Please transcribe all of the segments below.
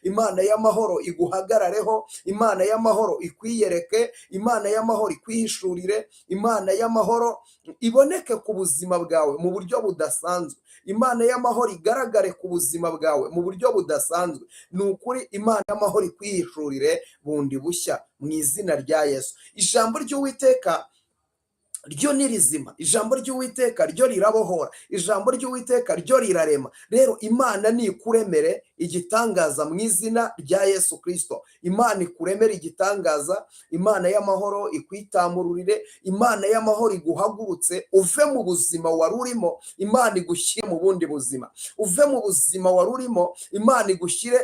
Imana y'amahoro iguhagarareho, Imana y'amahoro ikwiyereke, Imana y'amahoro ikwihishurire, Imana y'amahoro iboneke ku buzima bwawe mu buryo budasanzwe, Imana y'amahoro igaragare ku buzima bwawe mu buryo budasanzwe. Ni ukuri Imana y'amahoro ikwihishurire bundi bushya mu izina rya Yesu. Ijambo ry'Uwiteka ryo ni rizima, ijambo ry'Uwiteka ryo rirabohora, ijambo ry'Uwiteka ryo rirarema. Rero Imana nikuremere igitangaza mu izina rya Yesu Kirisito. Imana ikuremere igitangaza, Imana y'amahoro ikwitamururire, Imana y'amahoro iguhagurutse uve mu buzima wari urimo, Imana igushyire mu bundi buzima. Uve mu buzima wari urimo, Imana igushyire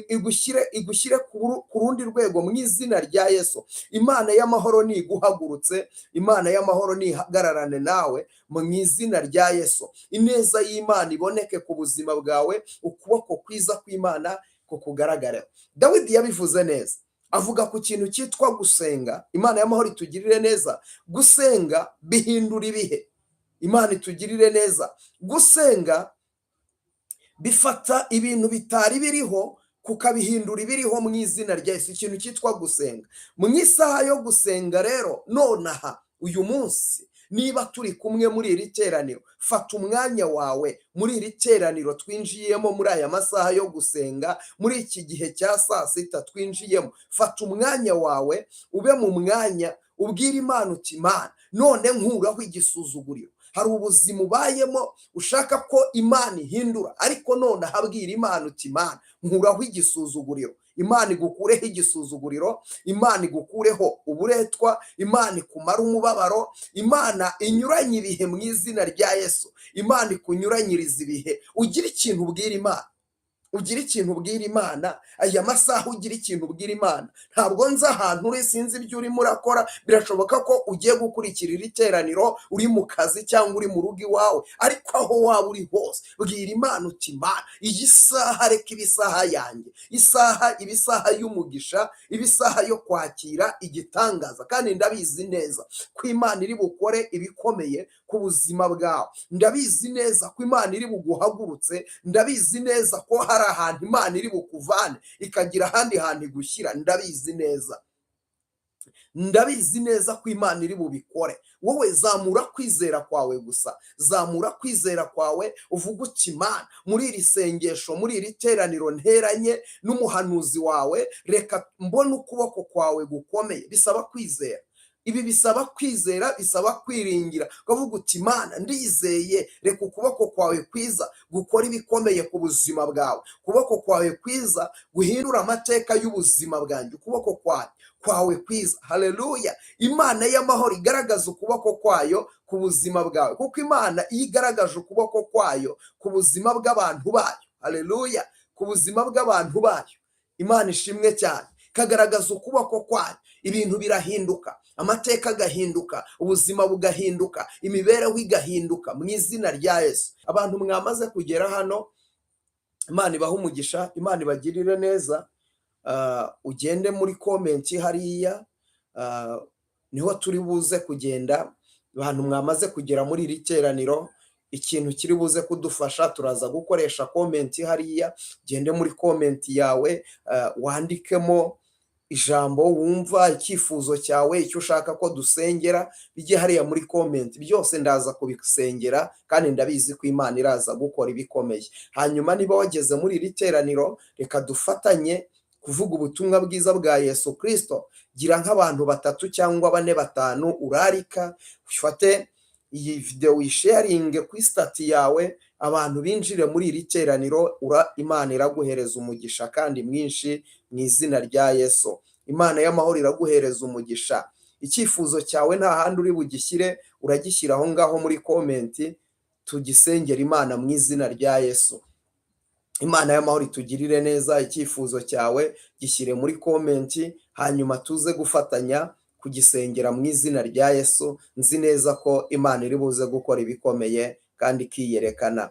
igushyire igushyire ku rundi rwego mu izina rya Yesu. Imana y'amahoro niguhagurutse, Imana y'amahoro nihagararane nawe mu izina rya Yesu. Ineza y'Imana iboneke ku buzima bwawe, ukuboko kwiza kw'Imana kukugaragareho. Dawidi yabivuze neza, avuga ku kintu cyitwa gusenga. Imana y'amahoro itugirire neza. Gusenga bihindura ibihe. Imana itugirire neza. Gusenga bifata ibintu bitari biriho kukabihindura ibiriho mu izina rya Yesu. Ikintu cyitwa gusenga mu isaha yo gusenga rero, nonaha uyu munsi, niba turi kumwe muri iri teraniro, fata umwanya wawe muri iri teraniro twinjiyemo, muri aya masaha yo gusenga, muri iki gihe cya saa sita twinjiyemo. Fata umwanya wawe, ube mu mwanya, ubwire Imana uti: "Imana, none nkuraho igisuzuguriro." Hari ubuzima ubayemo ushaka ko Imana ihindura, ariko none ahabwira Imana uti: "Imana, nkuraho igisuzuguriro." Imana igukureho igisuzuguriro, Imana igukureho uburetwa, Imana ikumara umubabaro, Imana inyuranye ibihe mu izina rya Yesu. Imana ikunyuranyiriza ibihe. Ugira ikintu ubwira Imana, ugira ikintu ubwira Imana aya masaha, ugira ikintu ubwira Imana. Ntabwo nzi ahantu uri, sinzi ibyo urimo urakora. Birashoboka ko ugiye gukurikira iri teraniro uri mu kazi cyangwa uri mu rugo iwawe, ariko aho waba uri hose, bwira Imana uti: "Imana, iyi saha reka ibe isaha yanjye, isaha iba isaha y'umugisha, iba isaha yo kwakira igitangaza." Kandi ndabizi neza ko Imana iri bukore ibikomeye ku buzima bwawe. Ndabizi neza ko Imana iri buguhagurutse. Ndabizi neza ko hari ahantu Imana iri bukuvane ikagira ahandi hantu igushyira. Ndabizi neza, ndabizi neza ko Imana iri bubikore. Wowe zamura kwizera kwawe gusa, zamura kwizera kwawe, uvuge uti: "Imana, muri iri sengesho, muri iri teraniro nteranye n'umuhanuzi wawe, reka mbone ukuboko kwawe gukomeye." Bisaba kwizera ibi, bisaba kwizera, bisaba kwiringira, ukavuga uti: "Imana, ndizeye, reka ukuboko kwawe kwiza gukora ibikomeye ku buzima bwawe, ukuboko kwawe kwiza guhindura amateka y'ubuzima bwanjye, ukuboko kwawe kwiza." Haleluya! Imana y'amahoro igaragaza ukuboko kwayo ku buzima bwawe, kuko Imana iyo igaragaje ukuboko kwayo ku buzima bw'abantu bayo, haleluya, ku buzima bw'abantu bayo, Imana ishimwe cyane, ikagaragaza ukuboko kwayo, ibintu birahinduka, amateka agahinduka, ubuzima bugahinduka, imibereho igahinduka mu izina rya Yesu. Abantu mwamaze kugera hano, Imana ibahe umugisha, Imana ibagirire neza. Ugende muri comment hariya, niho turi buze kugenda. Abantu mwamaze kugera muri iri teraniro, ikintu kiri buze kudufasha, turaza gukoresha comment hariya. Gende muri comment yawe, wandikemo ijambo wumva, icyifuzo cyawe, icyo ushaka ko dusengera, bijye hariya muri comment. Byose ndaza kubisengera, kandi ndabizi ko Imana iraza gukora ibikomeye. Hanyuma niba wageze muri iri teraniro, reka dufatanye kuvuga ubutumwa bwiza bwa Yesu Kirisito. Gira nk'abantu batatu cyangwa bane, batanu urarika, ufate iyi videwo uyisharinge kuri status yawe, abantu binjire muri iri teraniro. Imana iraguhereza umugisha kandi mwinshi mu izina rya Yesu. Imana y'amahoro iraguhereza umugisha. Icyifuzo cyawe nta handi uri bugishyire, uragishyira aho ngaho muri comment, tugisengera Imana mu izina rya Yesu. Imana y'amahoro itugirire neza. Icyifuzo cyawe gishyire muri comment, hanyuma tuze gufatanya kugisengera mu izina rya Yesu. Nzi neza ko Imana iri buze gukora ibikomeye kandi ikiyerekana.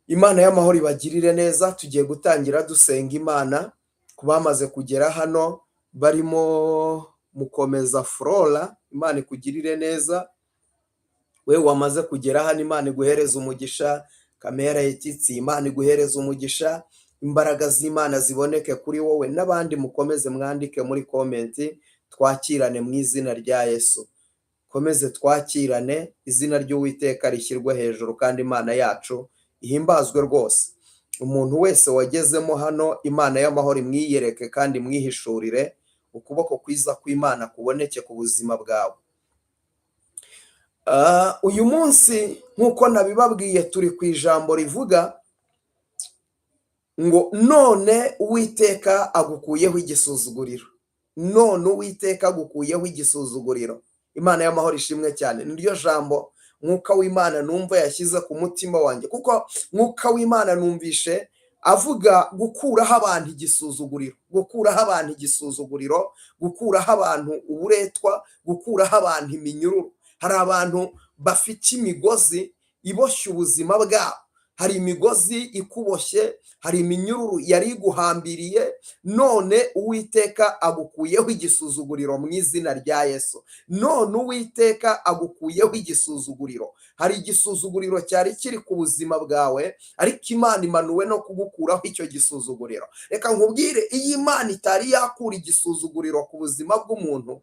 Imana y'amahoro ibagirire neza. Tugiye gutangira dusenga Imana. Ku bamaze kugera hano barimo Mukomeza Flora, Imana ikugirire neza. We wamaze kugera hano, Imana iguhereza umugisha. Kamera Etitsi, Imana iguhereza umugisha. Imbaraga z'Imana ziboneke kuri wowe n'abandi. Mukomeze mwandike muri comment, twakirane mu izina rya Yesu. Komeze twakirane, izina ry'Uwiteka rishyirwe hejuru kandi Imana yacu ihimbazwe rwose. Umuntu wese wagezemo hano, Imana y'amahoro imwiyereke kandi imwihishurire, ukuboko kwiza kw'Imana kuboneke ku buzima bwawe. Uyu munsi, nk'uko nabibabwiye, turi ku ijambo rivuga ngo: "None Uwiteka agukuyeho igisuzuguriro." None Uwiteka agukuyeho igisuzuguriro. Imana y'amahoro ishimwe cyane. Niryo jambo Mwuka w'Imana numva yashyize ku mutima wanjye, kuko Mwuka w'Imana numvishe avuga gukuraho abantu igisuzuguriro, gukuraho abantu igisuzuguriro, gukuraho abantu uburetwa, gukuraho abantu iminyururu. Hari abantu bafite imigozi iboshye ubuzima bwabo. Hari imigozi ikuboshye, hari iminyururu yari iguhambiriye. None Uwiteka agukuyeho igisuzuguriro mu izina rya Yesu. None Uwiteka agukuyeho igisuzuguriro. Hari igisuzuguriro cyari kiri ku buzima bwawe, ariko Imana imanuwe no kugukuraho icyo gisuzuguriro. Reka nkubwire, iyo Imana itari yakura igisuzuguriro ku buzima bw'umuntu,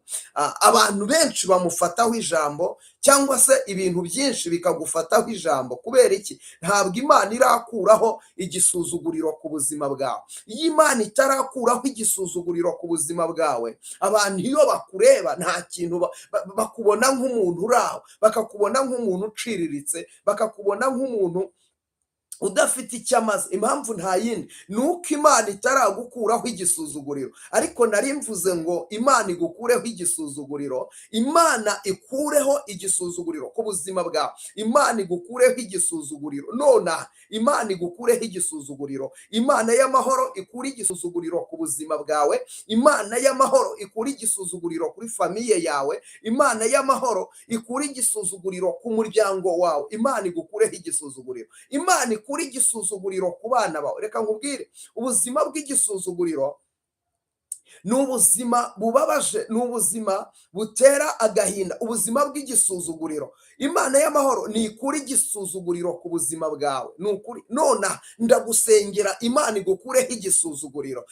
abantu benshi bamufataho ijambo, cyangwa se ibintu byinshi bikagufataho ijambo. Kubera iki? Ntabwo Imana irakuraho igisuzuguriro ku buzima bwawe. Iyo Imana itarakuraho igisuzuguriro ku buzima bwawe, abantu iyo bakureba nta kintu bakubona, nk'umuntu uri aho, bakakubona nk'umuntu uciriritse, bakakubona nk'umuntu udafite icyo amaze. Impamvu nta yindi, ni uko Imana itaragukuraho igisuzuguriro. Ariko nari mvuze ngo Imana igukureho igisuzuguriro. Imana ikureho igisuzuguriro ku buzima bwawe. Imana igukureho igisuzuguriro nonaha. Imana igukureho igisuzuguriro. Imana y'amahoro ikure igisuzuguriro ku buzima bwawe. Imana y'amahoro ikure igisuzuguriro kuri famille yawe. Imana y'amahoro ikure igisuzuguriro ku muryango wawe. Imana igukureho igisuzuguriro. Imana ikure igisuzuguriro ku bana bawe. Reka nkubwire, ubuzima bw'igisuzuguriro ni ubuzima bubabaje, ni ubuzima butera agahinda, ubuzima bw'igisuzuguriro. Imana y'amahoro nikure igisuzuguriro ku buzima bwawe. Ni ukuri, nonaha ndagusengera, Imana igukureho igisuzuguriro.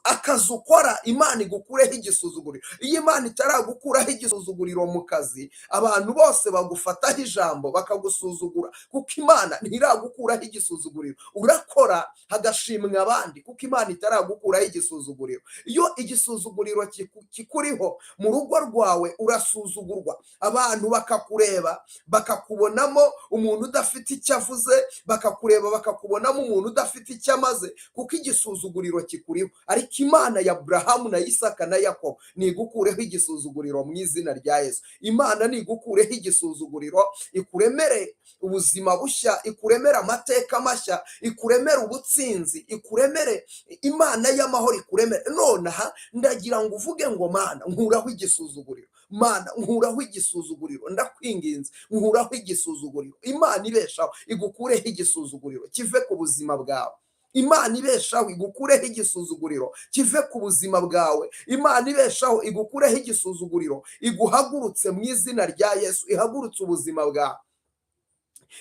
Akazi ukora, Imana igukureho igisuzuguriro. Iyo Imana itaragukuraho igisuzuguriro mu kazi, abantu bose bagufataho ijambo, bakagusuzugura, kuko Imana ntiragukuraho igisuzuguriro. Urakora hagashimwa abandi, kuko Imana itaragukuraho igisuzuguriro. Iyo igisuzuguriro kikuriho mu rugo rwawe, urasuzugurwa, abantu bakakureba bakakubonamo umuntu udafite icyo avuze, bakakureba bakakubonamo umuntu udafite icyo amaze, kuko igisuzuguriro kikuriho. Ariko Imana ya Aburahamu na Isaka na Yakobo nigukureho igisuzuguriro mu izina rya Yesu. Imana nigukureho igisuzuguriro, ikuremere ubuzima bushya, ikuremere amateka mashya, ikuremere ubutsinzi, ikuremere. Imana y'amahoro ikuremere. Nonaha ndagira ngo uvuge ngo: "Mana, nkuraho igisuzuguriro. Mana, nkuraho igisuzuguriro. Ndakwinginze, nkuraho igisuzuguriro." Imana ibeshaho igukureho igisuzuguriro, kive ku buzima bwawe. Imana ibeshaho igukureho igisuzuguriro, kive ku buzima bwawe. Imana ibeshaho igukureho igisuzuguriro, iguhagurutse mu izina rya Yesu, ihagurutse ubuzima bwawe.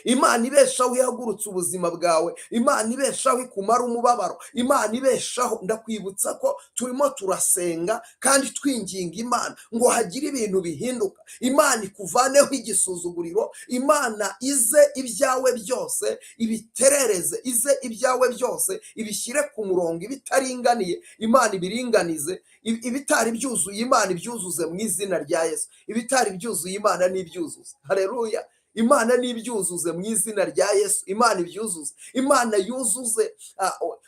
Imana ibeshaho ihagurutse ubuzima bwawe. Imana ibeshaho ikumara umubabaro. Imana ibeshaho, ndakwibutsa ko turimo turasenga kandi twinginga Imana ngo hagire ibintu bihinduka. Imana ikuvaneho igisuzuguriro. Imana ize ibyawe byose ibiterereze, ize ibyawe byose ibishyire ku murongo. Ibitaringaniye, Imana ibiringanize. Ibitari byuzuye, Imana ibyuzuze mu izina rya Yesu. Ibitari byuzuye, Imana n'ibyuzuze. Hareruya! Imana n'ibyuzuze mu izina rya Yesu. Imana ibyuzuze. Imana yuzuze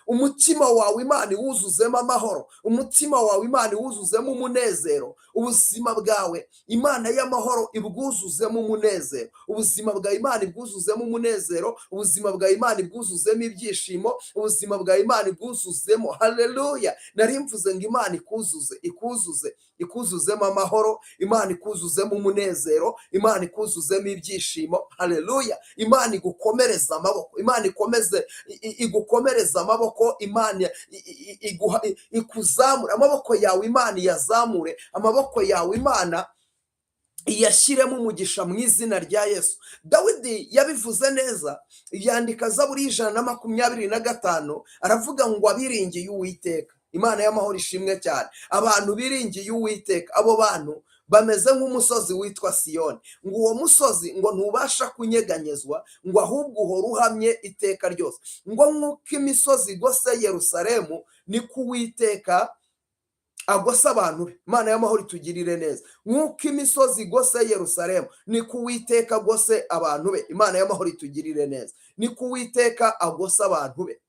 umutima wawe. Imana iwuzuzemo amahoro. Umutima wawe, Imana iwuzuzemo umunezero. Ubuzima bwawe, Imana y'amahoro ibwuzuzemo umunezero. Ubuzima bwawe, Imana ibwuzuzemo umunezero. Ubuzima bwawe, Imana ibwuzuzemo ibyishimo. Ubuzima bwawe, Imana ibwuzuzemo. Haleluya! Nari mvuze ngo Imana ikuzuze, ikuzuze, ikuzuzemo amahoro. Imana ikuzuzemo umunezero. Imana ikuzuzemo ibyishimo. Haleluya! Imana igukomereze amaboko. Imana ikomeze igukomereze amaboko. Imana ikuzamure amaboko yawe. Imana iyazamure amaboko yawe. Imana Iyashyiremo umugisha mu izina rya Yesu. Dawidi yabivuze neza, yandika Zaburi 125, aravuga ngo: "Abiringiye Uwiteka." Imana y'amahoro ishimwe cyane. Abantu biringiye Uwiteka, abo bantu bameze nk'umusozi witwa Siyoni, ngo uwo musozi ngo ntubasha kunyeganyezwa, ngo ahubwo uhora uhamye iteka ryose. Ngo nk'uko imisozi igose Yerusalemu, niko Uwiteka agose abantu be. Imana y'amahoro itugirire neza. Nk'uko imisozi igose Yerusalemu, niko Uwiteka agose abantu be. Imana y'amahoro itugirire neza. Niko Uwiteka agose abantu be.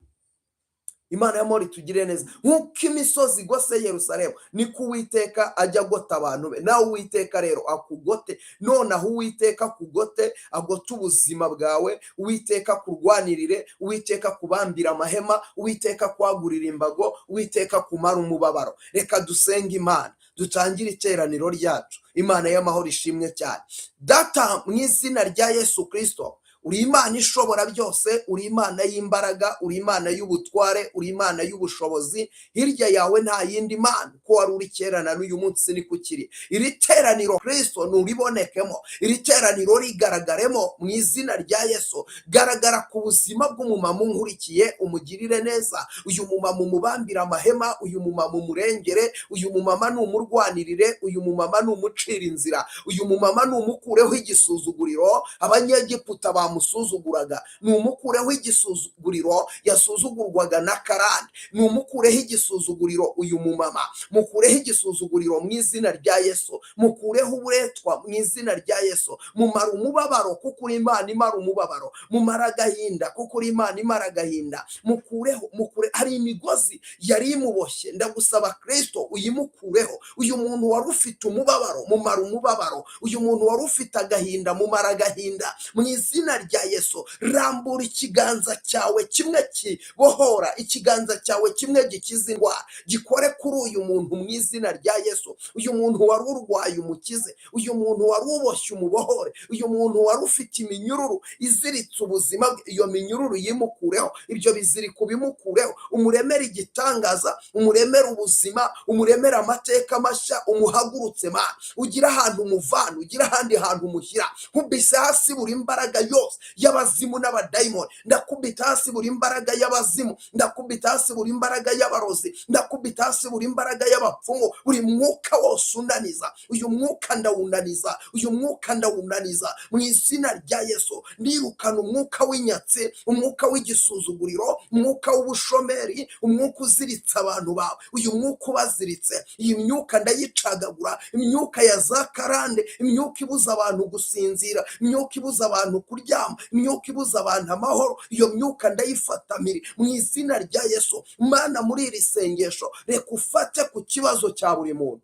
Imana y'amahoro itugirire neza. Nk'uko imisozi igose Yerusalemu, niko Uwiteka ajya agota abantu be. Nawe Uwiteka rero akugote nonaho. Uwiteka akugote, agote ubuzima bwawe. Uwiteka akurwanirire, Uwiteka akubambira amahema, Uwiteka akwagurira imbago, Uwiteka akumara umubabaro. Reka dusenge Imana, dutangire iteraniro ryacu. Imana y'amahoro ishimwe cyane. Data, mu izina rya Yesu Kirisito, uri Imana ishobora byose, uri Imana y'imbaraga, uri Imana y'ubutware, uri Imana y'ubushobozi. Hirya yawe nta yindi Mana. Ko wari uri kera na n'uyu munsi niko ukiri. Iri teraniro, Kirisito, nuribonekemo, iri teraniro rigaragaremo mu izina rya Yesu. Garagara ku buzima bw'umumama unkurikiye, umugirire neza. Uyu mumama umubambire amahema, uyu mumama umurengere, uyu mumama numurwanirire, uyu mumama numucira inzira, uyu mumama numukureho igisuzuguriro Abanyegiputa bamusuzuguraga, numukureho igisuzuguriro yasuzugurwaga na karande, numukureho igisuzuguriro. Uyu mumama mukureho igisuzuguriro mu izina rya Yesu, mukureho uburetwa mu izina rya Yesu. Mumara umubabaro kuko uri Imana imara umubabaro, mumara agahinda kuko uri Imana imara agahinda. Mukureho, mukure. Hari imigozi yari imuboshye, ndagusaba Kirisito uyimukureho. Uyu muntu wari ufite umubabaro, mumara umubabaro. Uyu muntu wari ufite agahinda, mumara agahinda mu izina rya Yesu. Rambura ikiganza cyawe kimwe kibohora, ikiganza cyawe kimwe gikiza indwara, gikore kuri uyu muntu mu izina rya Yesu. Uyu muntu wari urwaye umukize, uyu muntu wari uboshye umubohore, uyu muntu wari ufite iminyururu iziritse ubuzima bwe, iyo minyururu yimukureho, ibyo biziriko bimukureho. Umuremere igitangaza, umuremere ubuzima, umuremere amateka mashya, umuhagurutse Mana, ugire ahantu umuvana, ugire ahandi hantu umushyira. Nkubise hasi buri mbaraga yose y'abazimu n'abadayimoni. Ndakubita hasi buri mbaraga y'abazimu, ndakubita hasi buri mbaraga y'abarozi, ndakubita hasi buri mbaraga y'abapfumu, buri mwuka wose unaniza. Uyu mwuka ndawunaniza, uyu mwuka ndawunaniza mu izina rya Yesu. Ndirukana umwuka w'inyatsi, umwuka w'igisuzuguriro, umwuka w'ubushomeri, umwuka uziritse abantu bawe, uyu mwuka ubaziritse. Iyi myuka ndayicagagura, imyuka ya za karande, imyuka ibuza abantu gusinzira, imyuka ibuza abantu kuryama, imyuka ibuza abantu amahoro. Iyo myuka ndayifatamiri mu izina rya Yesu. Mana, muri iri sengesho reka ufate ku kibazo cya buri muntu,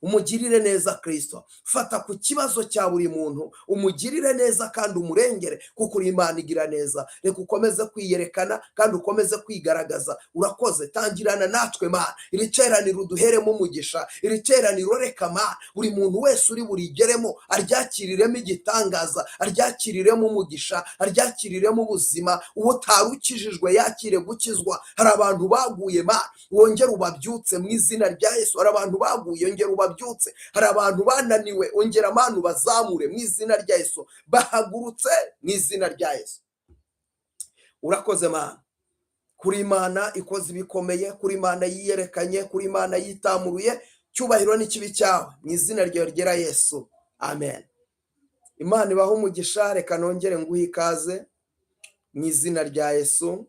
umugirire neza. Kirisito, fata ku kibazo cya buri muntu, umugirire neza kandi umurengere, kuko uri Imana igira neza. Reka ukomeze kwiyerekana kandi ukomeze kwigaragaza. Urakoze. Tangirana natwe, Mana. Iri teraniro uduheremo umugisha. Iri teraniro reka, Mana, buri muntu wese uri burigeremo aryakiriremo igitangaza, aryakiriremo umugisha, aryakiriremo ubuzima. Uwo utari ukijijwe yakire gukizwa. Hari abantu baguye, Mana, wongere ubabyutse mu izina rya Yesu. Hari abantu baguye, ongera ubabyutse. Hari abantu bananiwe, ongera, Mana, ubazamure mu izina rya Yesu. Bahagurutse mu izina rya Yesu. Urakoze, Mana, kuri Imana ikoze ibikomeye, kuri Imana yiyerekanye, kuri Imana yitamuruye. Cyubahiro n'ikibi cyawe mu izina ryawe ryera Yesu, amen. Imana ibahe umugisha. Reka nongere nguhe ikaze mu izina rya Yesu.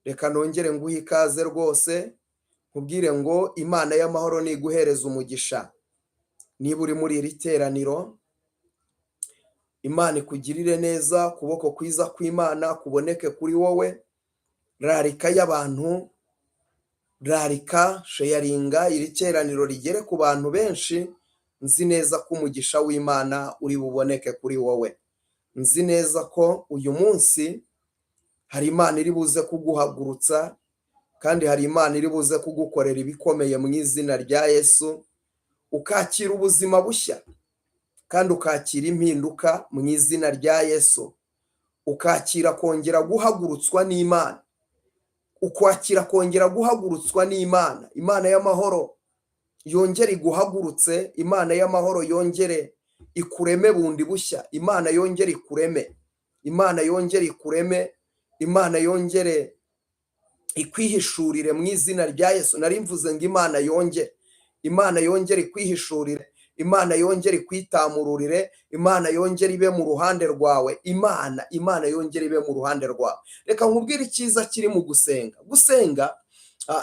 Reka nongere nguhe ikaze rwose, nkubwire ngo Imana y'amahoro niguhereza umugisha. Niba uri muri iri teraniro, Imana ikugirire neza, ukuboko kwiza kw'Imana kuboneke kuri wowe. Rarika y'abantu, rarika, sharinga iri teraniro rigere ku bantu benshi. Nzi neza ko umugisha w'Imana uri buboneke kuri wowe. Nzi neza ko uyu munsi hari Imana iri buze kuguhagurutsa, kandi hari Imana iri buze kugukorera ibikomeye mu izina rya Yesu, ukakira ubuzima bushya kandi ukakira impinduka mu izina rya Yesu, ukakira kongera guhagurutswa n'Imana, ukwakira kongera guhagurutswa n'Imana. Imana y'amahoro. yongere iguhagurutse, Imana y'amahoro yongere ikureme bundi bushya, Imana yongere ikureme, Imana yongere ikureme, Imana yongere ikwihishurire mu izina rya Yesu. Nari mvuze ngo Imana yongere, Imana yongere ikwihishurire, Imana yongere ikwitamururire, Imana yongere ibe mu ruhande rwawe, Imana yongere ibe mu ruhande rwawe. Reka nkubwire icyiza kiri mu gusenga. Gusenga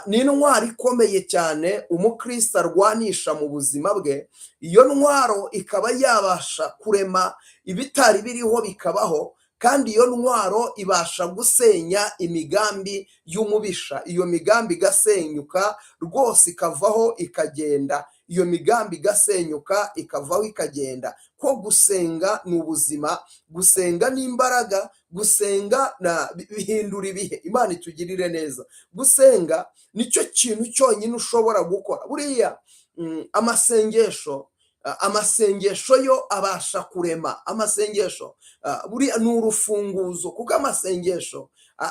ni intwaro ikomeye cyane umukristo arwanisha mu buzima bwe. Iyo ntwaro ikaba yabasha kurema ibitari biriho bikabaho, kandi iyo ntwaro ibasha gusenya imigambi y'umubisha. Iyo migambi igasenyuka rwose, ikavaho ikagenda. Iyo migambi igasenyuka, ikavaho ikagenda. Ko gusenga ni ubuzima, gusenga ni imbaraga, gusenga bihindura ibihe. Imana itugirire neza. Gusenga nicyo kintu cyonyine ushobora gukora. Buriya amasengesho yo abasha kurema. Amasengesho buriya ni urufunguzo, kuko amasengesho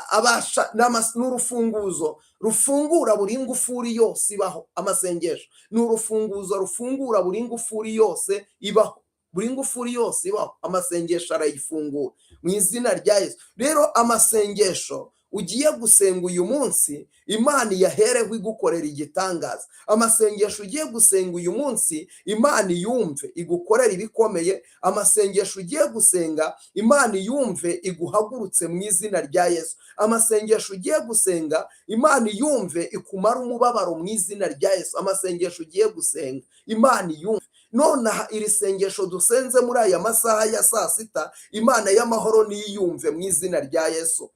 abasha ni urufunguzo rufungura buri ngufuri yose ibaho. Amasengesho ni urufunguzo rufungura buri ngufuri yose ibaho, buri ngufuri yose ibaho amasengesho arayifungura mu izina rya Yesu. Rero amasengesho ugiye gusenga uyu munsi, Imana iyahereho igukorera igitangaza. Amasengesho ugiye gusenga uyu munsi, Imana iyumve igukorera ibikomeye. Amasengesho ugiye gusenga, Imana iyumve iguhagurutse mu izina rya Yesu. Amasengesho ugiye gusenga, Imana iyumve ikumara umubabaro mu izina rya Yesu. Amasengesho ugiye gusenga, Imana iyumve. Nonaha iri sengesho dusenze muri aya masaha ya saa sita, Imana y'amahoro niyumve mu izina rya Yesu.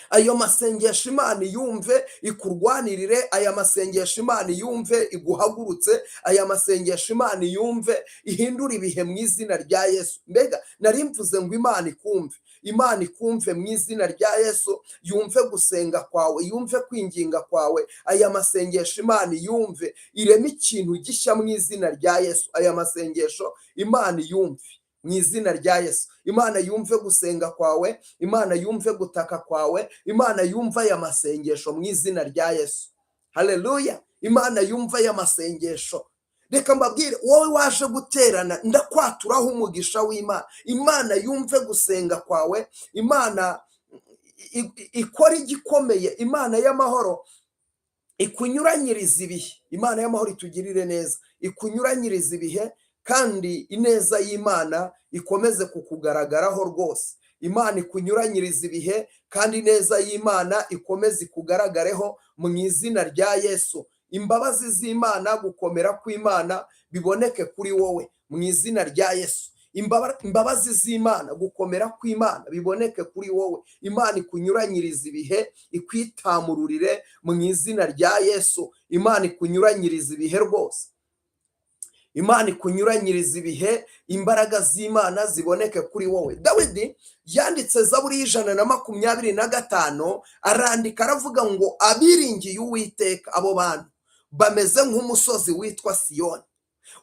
Ayo masengesho Imana iyumve ikurwanirire, aya masengesho Imana iyumve iguhagurutse, aya masengesho Imana iyumve ihindure ibihe mu izina rya Yesu. Mbega nari mvuze ngo Imana ikumve, Imana ikumve mu izina rya Yesu, yumve gusenga kwawe, yumve kwinginga kwawe. Aya masengesho Imana iyumve ireme ikintu gishya mu izina rya Yesu. Aya masengesho Imana iyumve mu izina rya Yesu. Imana yumve gusenga kwawe, Imana yumve gutaka kwawe, Imana yumve aya masengesho mu izina rya Yesu. Haleluya! Imana yumve aya masengesho. Reka mbabwire, wowe waje guterana, ndakwaturaho umugisha w'Imana. Imana yumve gusenga kwawe, Imana ikora igikomeye, Imana y'amahoro ikunyuranyiriza ibihe. Imana y'amahoro itugirire neza, ikunyuranyiriza ibihe, kandi ineza y'Imana ikomeze kukugaragaraho rwose. Imana ikunyuranyiriza ibihe, kandi ineza y'Imana ikomeze ikugaragareho mu izina rya Yesu. Imbabazi z'Imana, gukomera kw'Imana biboneke kuri wowe mu izina rya Yesu. Imbabazi z'Imana, gukomera kw'Imana biboneke kuri wowe. Imana ikunyuranyiriza ibihe, ikwitamururire mu izina rya Yesu. Imana ikunyuranyiriza ibihe rwose, Imana ikunyuranyiriza ibihe, imbaraga z'Imana ziboneke kuri wowe. Dawidi yanditse Zaburi y'125, arandika aravuga ngo abiringiye Uwiteka, abo bantu bameze nk'umusozi witwa Siyoni.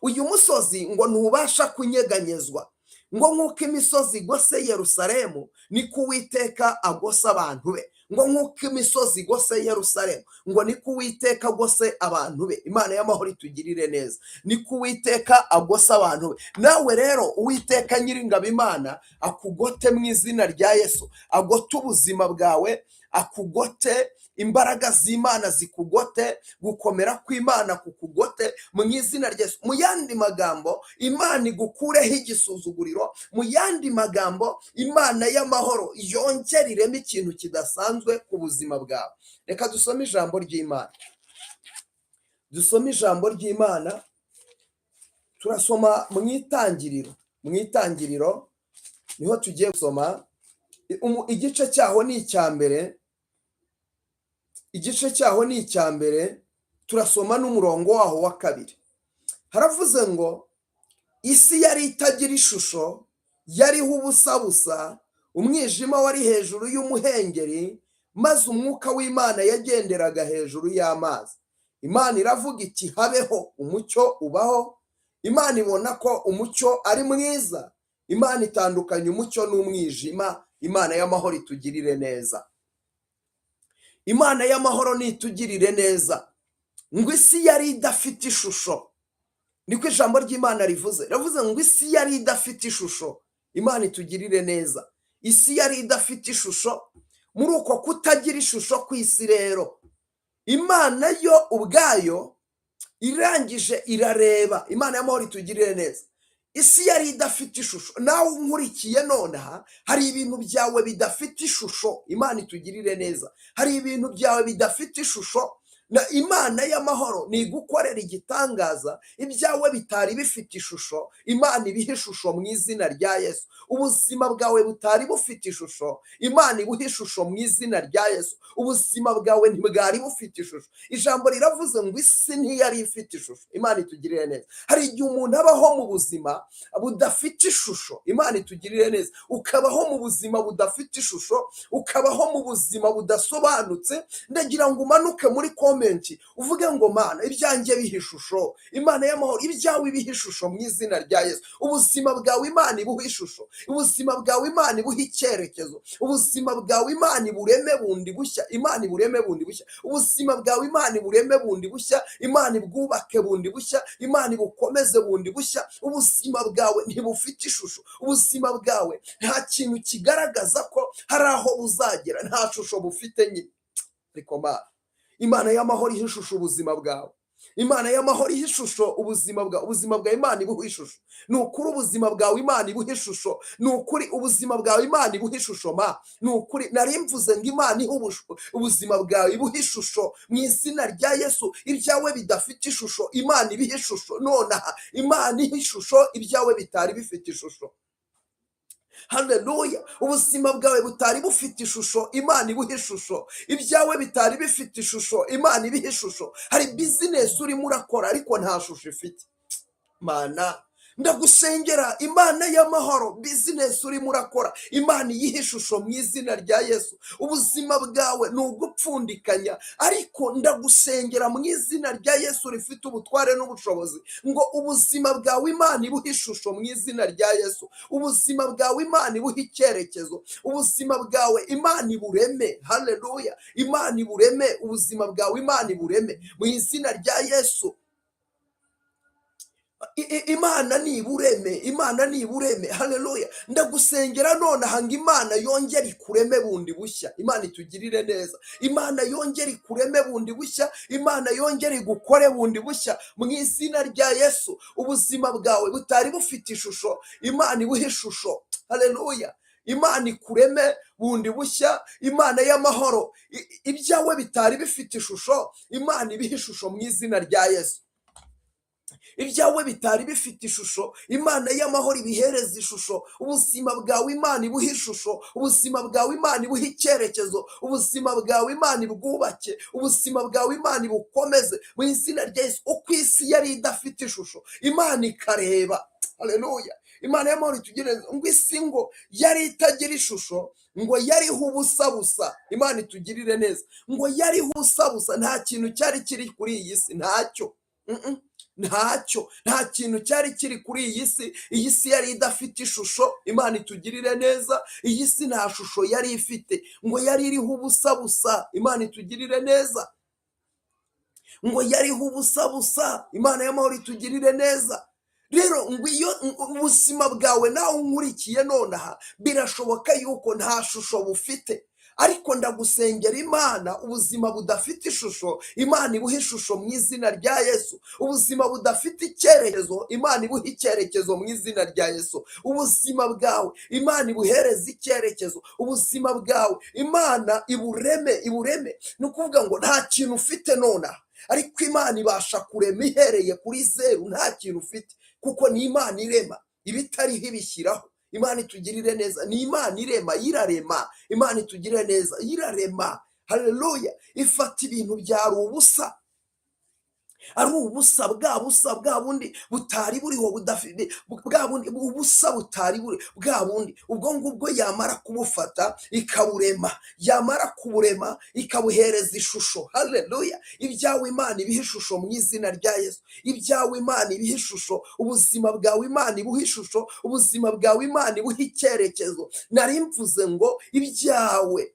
Uyu musozi ngo ntubasha kunyeganyezwa. Ngo nk'uko imisozi igose Yerusalemu, niko Uwiteka agose abantu be. Ngo nk'uko imisozi igose Yerusalemu, ngo niko Uwiteka agose abantu be. Imana y'amahoro itugirire neza. Niko Uwiteka agose abantu be. Nawe rero Uwiteka Nyiringabo Imana akugote mu izina rya Yesu, agote ubuzima bwawe, akugote, imbaraga z'Imana zikugote, gukomera kw'Imana kukugote mu izina rya Yesu. Mu yandi magambo, Imana igukureho igisuzuguriro. Mu yandi magambo, Imana y'amahoro yongere ireme ikintu kidasanzwe ku buzima bwawe. Reka dusome ijambo ry'Imana, dusome ijambo ry'Imana. Turasoma mu Itangiriro, mu Itangiriro niho tugiye gusoma. Igice cyaho ni icya mbere, igice cyaho ni icya mbere. Turasoma n'umurongo waho wa kabiri. Haravuze ngo isi yari itagira ishusho, yariho ubusa busa, umwijima wari hejuru y'umuhengeri, maze umwuka w'Imana yagenderaga hejuru y'amazi. Imana iravuga iti habeho umucyo, ubaho. Imana ibona ko umucyo ari mwiza. Imana itandukanya umucyo n'umwijima. Imana y'amahoro itugirire neza. Imana y'amahoro nitugirire neza. Ngo isi yari idafite ishusho, niko ijambo ry'Imana rivuze. Riravuze ngo isi yari idafite ishusho. Imana itugirire neza. Isi yari idafite ishusho. Muri uko kutagira ishusho ku isi rero, Imana yo ubwayo irangije irareba. Imana y'amahoro itugirire neza. Isi yari idafite ishusho. Nawe unkurikiye nonaha, hari ibintu byawe bidafite ishusho. Imana itugirire neza. Hari ibintu byawe bidafite ishusho, na Imana y'amahoro ni igukorera igitangaza. Ibyawe bitari bifite ishusho, Imana ibiha ishusho mu izina rya Yesu. Ubuzima bwawe butari bufite ishusho, Imana ibuha ishusho mu izina rya Yesu. Ubuzima bwawe ntibwari bufite ishusho. Ijambo riravuze ngo isi ntiyari ifite ishusho. Imana itugirire neza. Hari igihe umuntu abaho mu buzima budafite ishusho. Imana itugirire neza. Ukabaho mu buzima budafite ishusho, ukabaho mu buzima budasobanutse. Ndagira ngo umanuke muri comment uvuge ngo: "Mana, ibyanjye biha ishusho." Imana y'amahoro, ibyawe ibiha ishusho mu izina rya Yesu. Ubuzima bwawe Imana ibuha ishusho. Ubuzima bwawe Imana ibuha icyerekezo. Ubuzima bwawe Imana ibureme bundi bushya. Imana ibureme bundi bushya. Ubuzima bwawe Imana ibureme bundi bushya. Imana ibwubake bundi bushya. Imana ibukomeze bundi bushya. Ubuzima bwawe ntibufite ishusho. Ubuzima bwawe nta kintu kigaragaza ko hari aho buzagera. Nta shusho bufite nyine. Ariko Mana, Imana y'amahoro iha ishusho ubuzima bwawe. Imana y'amahoro iha ishusho ubuzima bwawe. Ubuzima bwawe Imana ibuha ishusho. Ni ukuri, ubuzima bwawe Imana ibuha ishusho. Ni ukuri, ubuzima bwawe Imana ibuha ishusho. Ma ni ukuri nari mvuze ngo Imana iha ubuzima bwawe ibuha ishusho mu izina rya Yesu. Ibyawe bidafite ishusho, Imana ibiha ishusho nonaha. Imana iha ishusho ibyawe bitari bifite ishusho. Haleluya! Ubuzima bwawe butari bufite ishusho, Imana ibuha ishusho. Ibyawe bitari bifite ishusho, Imana ibiha ishusho. Hari business urimo urakora ariko nta shusho ifite. Mana, ndagusengera, Imana y'amahoro, business urimo urakora, Imana iyihe ishusho mu izina rya Yesu. Ubuzima bwawe ni ugupfundikanya, ariko ndagusengera mu izina rya Yesu rifite ubutware n'ubushobozi ngo ubuzima bwawe Imana ibuhe ishusho mu izina rya Yesu. Ubuzima bwawe Imana ibuhe icyerekezo. Ubuzima bwawe Imana ibureme. Haleluya! Imana ibureme. Ubuzima bwawe Imana ibureme mu izina rya Yesu. Imana nibureme. Imana nibureme. Haleluya! Ndagusengera nonaha ngo Imana yongere ikureme bundi bushya. Imana itugirire neza. Imana yongere ikureme bundi bushya. Imana yongere igukore bundi bushya mu izina rya Yesu. Ubuzima bwawe butari bufite ishusho, Imana ibuhe ishusho. Haleluya! Imana ikureme bundi bushya. Imana y'amahoro, ibyawe bitari bifite ishusho, Imana ibihe ishusho mu izina rya Yesu. Ibyawe bitari bifite ishusho, Imana y'amahoro ibihereza ishusho. Ubuzima bwawe Imana ibuhe ishusho. Ubuzima bwawe Imana ibuhe icyerekezo. Ubuzima bwawe Imana ibwubake. Ubuzima bwawe Imana ibukomeze mu izina rya Yesu. Uko isi yari idafite ishusho, Imana ikareba. Haleluya! Imana y'amahoro itugire. Ngo isi ngo yari itagira ishusho, ngo yariho ubusa busa. Imana itugirire neza. Ngo yariho ubusa busa. Nta kintu cyari kiri kuri iyi si, ntacyo. Ntacyo, nta kintu cyari kiri kuri iyi si. Iyi si yari idafite ishusho. Imana itugirire neza. Iyi si nta shusho yari ifite, ngo yari iriho ubusa busa. Imana itugirire neza. Ngo yariho ubusa busa. Imana y'amahoro itugirire neza. Rero ngo iyo ubuzima bwawe, nawe unkurikiye nonaha, birashoboka yuko nta shusho bufite, ariko ndagusengera, Imana, ubuzima budafite ishusho, Imana ibuhe ishusho mu izina rya Yesu. Ubuzima budafite icyerekezo, Imana ibuhe icyerekezo mu izina rya Yesu. Ubuzima bwawe Imana ibuhereze icyerekezo. Ubuzima bwawe Imana ibureme, ibureme. Ni ukuvuga ngo nta kintu ufite nonaha, ariko Imana ibasha kurema ihereye kuri zeru, nta kintu ufite, kuko ni Imana irema ibitariho ibishyiraho. Imana itugirire neza. Ni Imana irema, irarema. Imana itugirire neza, irarema. Haleluya! Ifata ibintu byari ubusa, ari ubusa, bwa busa bwa bundi butari buriho, budafite, bwa bundi ubusa butari buri, bwa bundi ubwo ngubwo, yamara kubufata ikaburema, yamara kuburema ikabuhereza ishusho. Haleluya! Ibyawe Imana ibiha ishusho mu izina rya Yesu. Ibyawe Imana ibiha ishusho. Ubuzima bwawe Imana ibuha ishusho. Ubuzima bwawe Imana ibuha icyerekezo. Nari mvuze ngo ibyawe,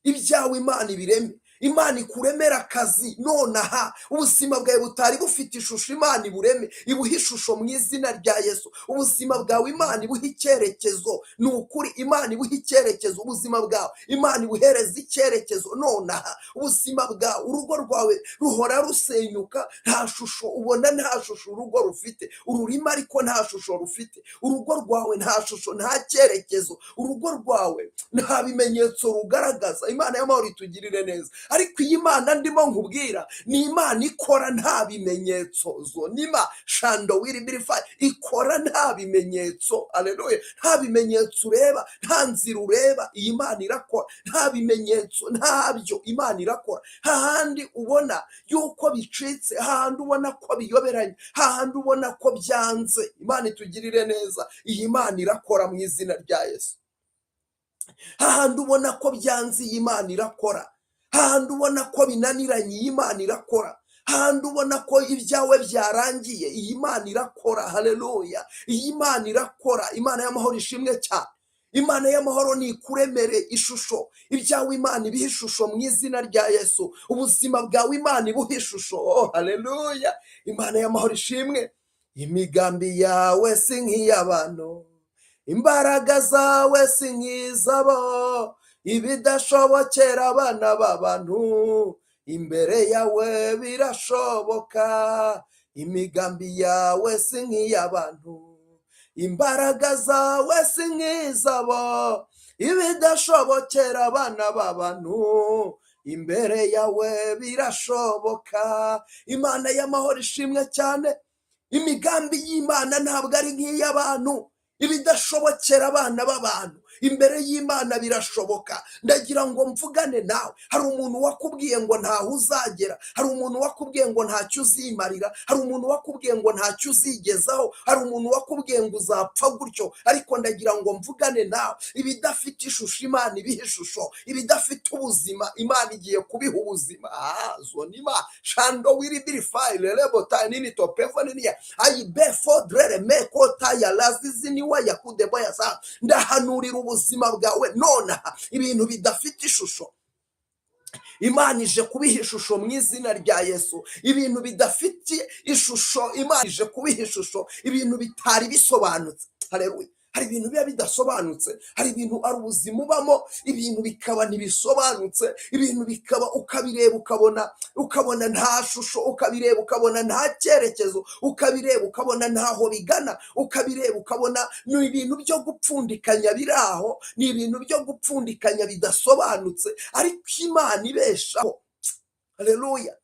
ibyawe Imana ibireme. Imana ikuremera akazi nonaha. Ubuzima bwawe butari bufite ishusho, Imana ibureme, ibuhe ishusho mu izina rya Yesu. Ubuzima bwawe Imana ibuhe icyerekezo. Ni ukuri, Imana ibuhe icyerekezo. Ubuzima bwawe Imana ibuhereze icyerekezo nonaha. Ubuzima bwawe, urugo rwawe ruhora rusenyuka, nta shusho ubona, nta shusho urugo rufite. Ururimi ariko nta shusho rufite. Urugo rwawe nta shusho, nta cyerekezo. Urugo rwawe nta bimenyetso rugaragaza. Imana y'amahoro itugirire neza. Ariko iyi Mana ndimo nkubwira ni Imana ikora nta bimenyetso. Zonima shando wiri birifa, ikora nta bimenyetso. Aleluya! Nta bimenyetso ureba, nta nzira ureba, iyi Mana irakora nta bimenyetso, ntabyo. Imana irakora hahandi ubona yuko bicitse, hahandi ubona ko biyoberanye, hahandi ubona ko byanze. Imana itugirire neza. Iyi Mana irakora mu izina rya Yesu. Hahandi ubona ko byanze, iyi Mana irakora. Hahandi ubona ko binaniranye, iyi Mana irakora. Hahandi ubona ko ibyawe byarangiye, iyi Mana irakora. Haleluya! Iyi Mana irakora. Imana y'amahoro ishimwe cyane. Imana y'amahoro ni ikuremere ishusho. Ibyawe Imana ibihe ishusho mu izina rya Yesu. Ubuzima bwawe Imana ibuhe ishusho. Oh, haleluya! Imana y'amahoro ishimwe. Imigambi yawe si nk'iy'abantu, imbaraga zawe si nk'izabo. Ibidashobokera abana b'abantu, imbere yawe birashoboka. Imigambi yawe si nk'iy'abantu, imbaraga zawe si nk'izabo. Ibidashobokera abana b'abantu, imbere yawe birashoboka. Imana y'amahoro ishimwe cyane. Imigambi y'Imana ntabwo ari nk'iy'abantu. Ibidashobokera abana b'abantu, imbere y'Imana birashoboka. Ndagira ngo mvugane nawe. Hari umuntu wakubwiye ngo ntaho uzagera, hari umuntu wakubwiye ngo ntacyo uzimarira, hari umuntu wakubwiye ngo ntacyo uzigezaho, hari umuntu wakubwiye ngo uzapfa gutyo. Ariko ndagira ngo mvugane nawe. Ibidafite ishusho, Imana ibiha ishusho. Ibidafite ubuzima, Imana igiye kubiha ubuzima. Zonima shando wiribirifayi rerebo nini topevo niniya ayi befo drere mekota ya laziziniwa yakudebo yasa. Ndahanurira ubuzima bwawe nonaha. Ibintu bidafite ishusho, Imana ije kubiha ishusho mu izina rya Yesu. Ibintu bidafite ishusho, Imana ije kubiha ishusho. Ibintu bitari bisobanutse, haleluya! Hari ibintu biba bidasobanutse, hari ibintu, ari ubuzima ubamo, ibintu bikaba ntibisobanutse, ibintu bikaba ukabireba ukabona nta shusho, ukabireba ukabona nta cyerekezo, ukabireba ukabona ntaho bigana, ukabireba ukabona ni ibintu byo gupfundikanya biri aho, ni ibintu byo gupfundikanya bidasobanutse. Ariko Imana ibeshaho, haleluya!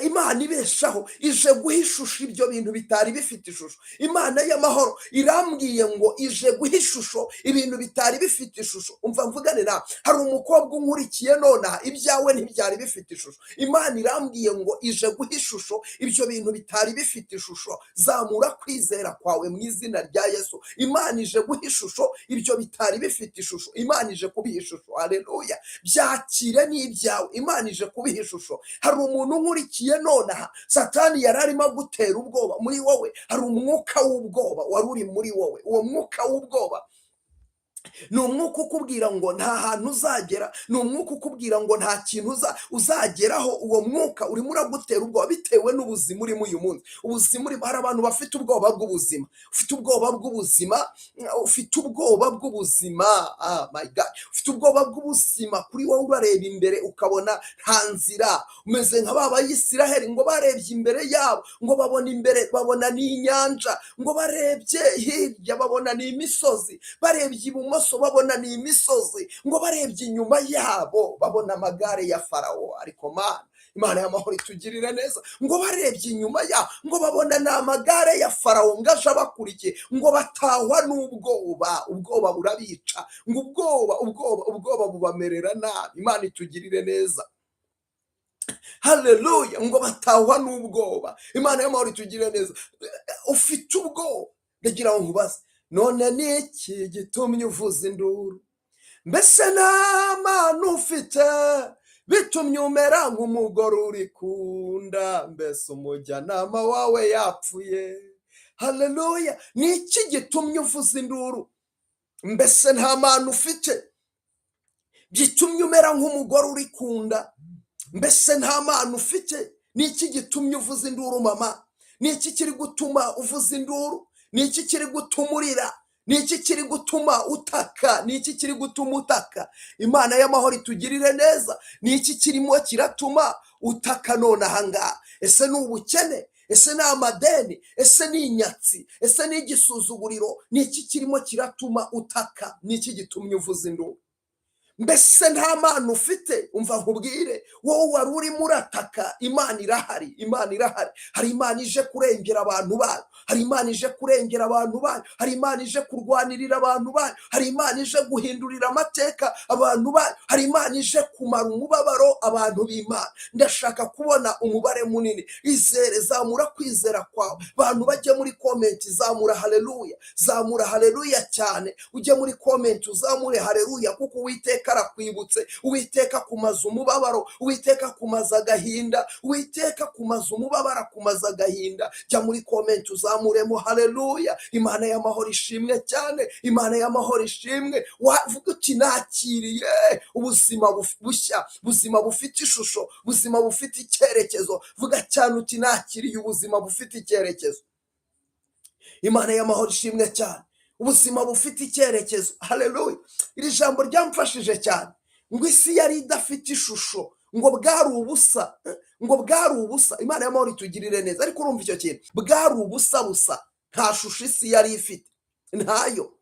Imana ibeshaho ije guha ishusho ibyo bintu bitari bifite ishusho. Imana y'amahoro irambwiye ngo ije guha ishusho ibintu bitari bifite ishusho. Umva mvugane nawe. Hari umukobwa unkurikiye nonaha, ibyawe ntibyari bifite ishusho. Imana irambwiye ngo ije guha ishusho ibyo bintu bitari bifite ishusho. Zamura kwizera kwawe mu izina rya Yesu. Imana ije guha ishusho ibyo bitari bifite ishusho. Imana ije kubiha ishusho. Haleluya! Byakire n'ibyawe, Imana ije kubiha ishusho. Hari umuntu unkurikiye nonaha, Satani yari arimo agutera ubwoba muri wowe. Hari umwuka w'ubwoba wari uri muri wowe. Uwo mwuka w'ubwoba ni umwuka ukubwira ngo nta hantu uzagera, ni umwuka ukubwira ngo nta kintu uzageraho. Uwo mwuka urimo uragutera ubwoba bitewe n'ubuzima urimo uyu munsi. Ubuzima urimo, hari abantu bafite ubwoba bw'ubuzima. Ufite ubwoba bw'ubuzima, ufite ubwoba bw'ubuzima. Ah my God! Ufite ubwoba bw'ubuzima. Kuri wowe urareba imbere ukabona nta nzira. Umeze nka ba Bayisiraheli ngo barebye imbere yabo, ngo babona imbere babona ni inyanja, ngo barebye hirya babona ni imisozi, barebye ibumoso babona ni imisozi, ngo barebye inyuma yabo babona amagare ya Farawo. Ariko Mana, Imana y'amahoro itugirire neza. Ngo barebye inyuma yabo, ngo babona ni amagare ya Farawo ngo aje abakurikiye, ngo batahwa n'ubwoba. Ubwoba burabica, ngo ubwoba, ubwoba, ubwoba bubamerera nabi. Imana itugirire neza. Haleluya! Ngo batahwa n'ubwoba. Imana y'amahoro itugirire neza. Ufite ubwoba, ndagira ngo nkubaze: none ni iki gitumye uvuza induru? Mbese nta mana ufite bitumye umera nk'umugore uri kunda? Mbese umujyanama wawe yapfuye? Haleluya! Ni iki gitumye uvuza induru? Mbese nta mana ufite? Gitumye umera nk'umugore uri ku nda? Mbese nta mana ufite? Ni iki gitumye uvuza induru, mama? Ni iki kiri gutuma uvuza induru? Ni iki kiri gutuma urira? Ni iki kiri gutuma utaka? Ni iki kiri gutuma utaka? Imana y'amahoro itugirire neza. Ni iki kirimo kiratuma utaka none ahangaha? Ese ni ubukene? Ese ni amadeni? Ese ni inyatsi? Ese ni igisuzuguriro? Ni iki kirimo kiratuma utaka? Ni iki gitumye uvuza induru? Mbese nta mana ufite? Umva nkubwire, wowe wari urimo urataka, Imana irahari, Imana irahari. Hari Imana ije kurengera abantu bayo, hari Imana ije kurengera abantu bayo, hari Imana ije kurwanirira abantu bayo, hari Imana ije guhindurira amateka abantu bayo, hari Imana ije kumara umubabaro abantu b'Imana. Ndashaka kubona umubare munini. Izere, zamura kwizera kwawe. Bantu bajye muri comment, zamura haleluya, zamura haleluya cyane. Ujye muri comment uzamure haleluya, kuko Uwiteka arakwibutse. Uwiteka kumaza umubabaro, Uwiteka kumaza agahinda, Uwiteka kumaza umubabaro, akumaza agahinda. Jya muri comment uzamuremo haleluya. Imana y'amahoro ishimwe cyane, Imana y'amahoro ishimwe. Wavuga uti: "Nakiriye ubuzima bushya, buzima bufite ishusho, buzima bufite icyerekezo." Vuga cyane uti: "Nakiriye ubuzima bufite icyerekezo." Imana y'amahoro ishimwe cyane, ubuzima bufite icyerekezo. Haleluya! Iri jambo ryamfashije cyane, ngo isi yari idafite ishusho, ngo bwari ubusa, ngo bwari ubusa. Imana y'amahoro itugirire neza. Ariko urumva icyo kintu, bwari ubusa busa, nta shusho isi yari ifite, ntayo.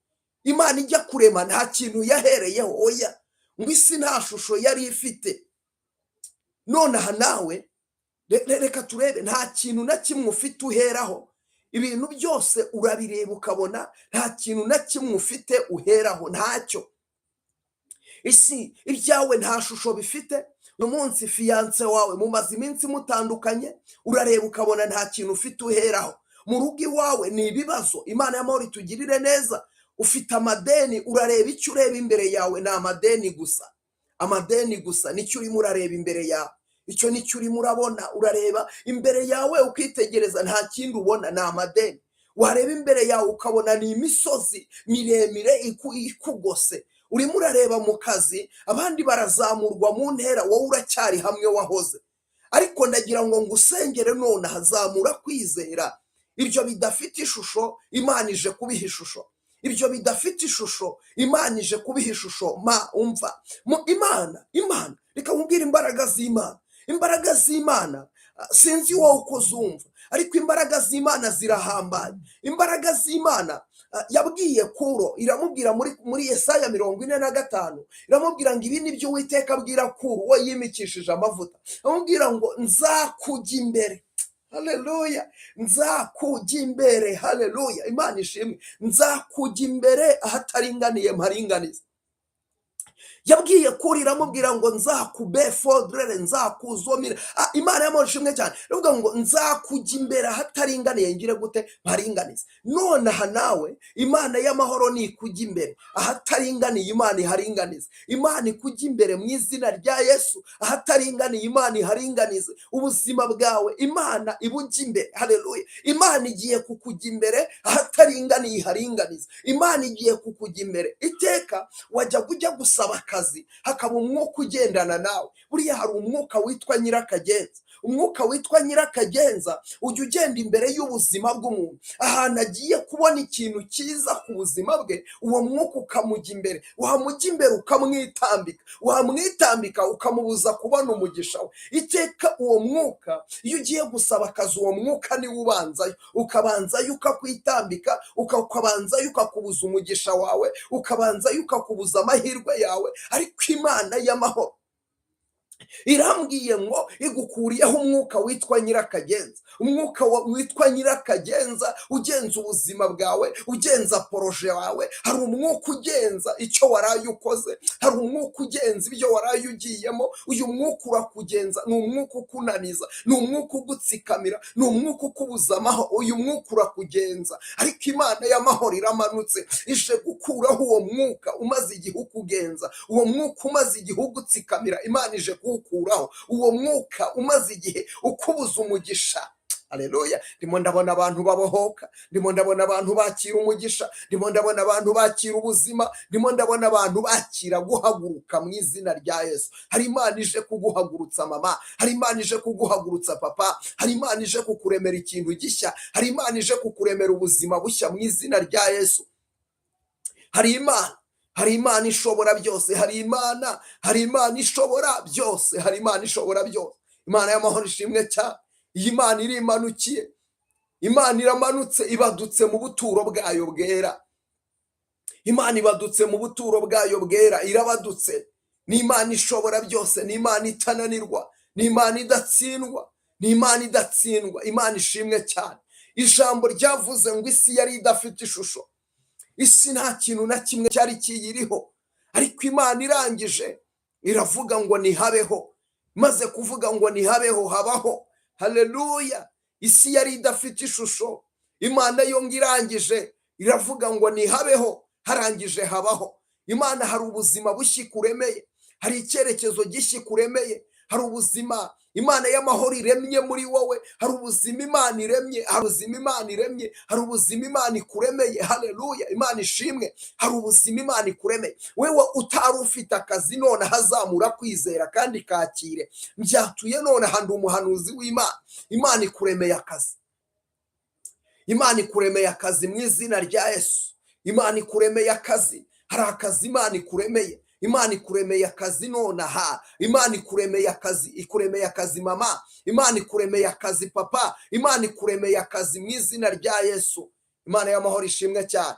Imana ijya kurema nta kintu yahereyeho, oya. Ngo isi nta shusho yari ifite. Nonaha nawe reka turebe, nta kintu na kimwe ufite uheraho. Ibintu byose urabireba ukabona nta kintu na kimwe ufite uheraho, ntacyo. Isi, ibyawe nta shusho bifite. Uyu munsi fiancé wawe mumaze iminsi mutandukanye, urareba ukabona nta kintu ufite uheraho. Mu rugo iwawe ni ibibazo. Imana y'amahoro itugirire neza. Ufite amadeni, urareba, icyo ureba imbere yawe ni amadeni gusa, amadeni gusa nicyo urimo urareba imbere yawe, icyo nicyo urimo urabona. Urareba imbere yawe ukitegereza, nta kindi ubona, ni amadeni. Wareba imbere yawe ukabona ni imisozi miremire ikugose. Urimo urareba mu kazi, abandi barazamurwa mu ntera, wowe uracyari hamwe wahoze. Ariko ndagira ngo ngusengere nonaha, zamura kwizera. Ibyo bidafite ishusho, Imana ije kubiha ishusho. Ibyo bidafite ishusho, Imana ije kubiha ishusho. Ma umva mu Imana, reka nkubwire imbaraga z'Imana. Imbaraga z'Imana, sinzi wowe uko zumva, ariko imbaraga z'Imana zirahambaye. Imbaraga z'Imana, yabwiye Kuro, iramubwira muri Yesaya 45, iramubwira ngo: "Ibi ni byo Uwiteka abwira Kuro uwo yimikishije amavuta." Amubwira ngo: "Nzakujya imbere." Haleluya! Nzakujya imbere. Haleluya, Imana ishimwe. Nzakujya imbere, ahataringaniye mparinganize. Yabwiye Kuri, iramubwira ngo: "Nzakube fodrere, nzakuzomira." Imana y'amahoro ishimwe cyane. Iravuga ngo: "Nzakujya imbere, ahataringaniye ngire gute? Mparinganize." Nonaha nawe Imana y'amahoro nikujya imbere, ahataringaniye Imana iharinganize. Imana ikujya imbere mu izina rya Yesu, ahataringaniye Imana iharinganize. Ubuzima bwawe Imana ibujya imbere. Haleluya! Imana igiye kukujya imbere, ahataringaniye iharinganize. Imana igiye kukujya imbere. Iteka wajya ujya gusaba akazi, hakaba umwuka ugendana nawe. Buriya hari umwuka witwa nyirakagenza. Umwuka witwa nyirakagenza ujya ugenda imbere y'ubuzima bw'umuntu ahantu agiye kubona ikintu cyiza ku buzima bwe. Uwo mwuka ukamujya imbere, wamujya imbere ukamwitambika, wamwitambika ukamubuza kubona umugisha we. Iteka uwo mwuka, iyo ugiye gusaba akazi, uwo mwuka niwo ubanzayo, ukabanzayo ukakwitambika, ukabanzayo ukakubuza umugisha wawe, ukabanzayo ukakubuza amahirwe yawe. Ariko Imana y'amahoro irambwiye ngo igukuriyeho umwuka witwa nyirakagenza. Umwuka witwa nyirakagenza ugenza ubuzima bwawe, ugenza projet yawe. Hari umwuka ugenza icyo waraye ukoze, hari umwuka ugenza ibyo waraye ugiyemo. Uyu mwuka urakugenza, ni umwuka ukunaniza, ni umwuka ugutsikamira, ni umwuka ukubuza amahoro. Uyu mwuka urakugenza, ariko Imana y'amahoro iramanutse, ije gukuraho uwo mwuka umaze igihe ukugenza, uwo mwuka umaze igihe ugutsikamira. Imana ije kuwukuraho, uwo mwuka umaze igihe ukubuza umugisha. Haleluya! Ndimo ndabona abantu babohoka, ndimo ndabona abantu bakira umugisha, ndimo ndabona abantu bakira ubuzima, ndimo ndabona abantu bakira guhaguruka mu izina rya Yesu. Hari Imana ije kuguhagurutsa mama, hari Imana ije kuguhagurutsa papa, hari Imana ije kukuremera ikintu gishya, hari Imana ije kukuremera ubuzima bushya mu izina rya Yesu. Hari Imana, hari Imana ishobora byose, hari Imana, hari Imana ishobora byose, hari Imana ishobora byose. Imana y'amahoro ishimwe cyane. Iyi Mana irimanukiye, Imana iramanutse, ibadutse mu buturo bwayo bwera. Imana ibadutse mu buturo bwayo bwera, irabadutse. Ni Imana ishobora byose, ni Imana itananirwa, ni Imana idatsindwa, ni Imana idatsindwa. Imana ishimwe cyane. Ijambo ryavuze ngo isi yari idafite ishusho, isi nta kintu na kimwe cyari kiyiriho, ariko Imana irangije iravuga ngo nihabeho. Maze kuvuga ngo nihabeho, habaho. Haleluya! Isi yari idafite ishusho, Imana yo ngo irangije iravuga ngo nihabeho, harangije habaho. Imana, hari ubuzima bushya ikuremeye, hari icyerekezo gishya ikuremeye, hari ubuzima Imana y'amahoro iremye muri wowe, hari ubuzima Imana iremye, hari ubuzima Imana iremye, hari ubuzima Imana ikuremeye. Haleluya! Imana ishimwe. Hari ubuzima Imana ikuremeye. Wewe utari ufite akazi, none hazamura kwizera kandi kakire. Mbyatuye none, ndi umuhanuzi w'Imana. Imana ikuremeye akazi, Imana ikuremeye akazi mu izina rya Yesu. Imana ikuremeye akazi, hari akazi Imana ikuremeye. Imana ikuremeye akazi nonaha. Imana ikuremeye akazi, ikuremeye akazi mama, Imana ikuremeye akazi papa, Imana ikuremeye akazi mu izina rya Yesu. Imana y'amahoro ishimwe cyane.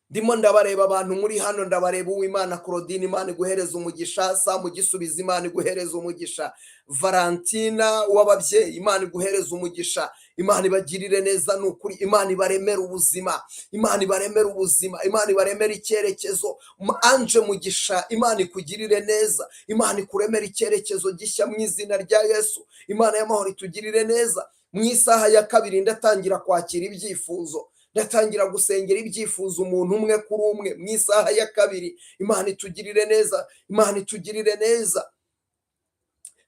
Ndimo ndabareba abantu muri hano, ndabareba. Uwimana Claudine, Imana iguhereza umugisha. Samu Gisubizo, Imana iguhereza umugisha. Valentina w'ababyeyi, Imana iguhereza umugisha. Imana ibagirire neza, ni ukuri. Imana ibaremere ubuzima, Imana ibaremere ubuzima, Imana ibaremere icyerekezo. Anje Mugisha, Imana ikugirire neza, Imana ikuremere icyerekezo gishya mu izina rya Yesu. Imana y'amahoro itugirire neza. Mu isaha ya kabiri ndatangira kwakira ibyifuzo, ndatangira gusengera ibyifuzo umuntu umwe kuri umwe mu isaha ya kabiri. Imana itugirire neza, Imana itugirire neza.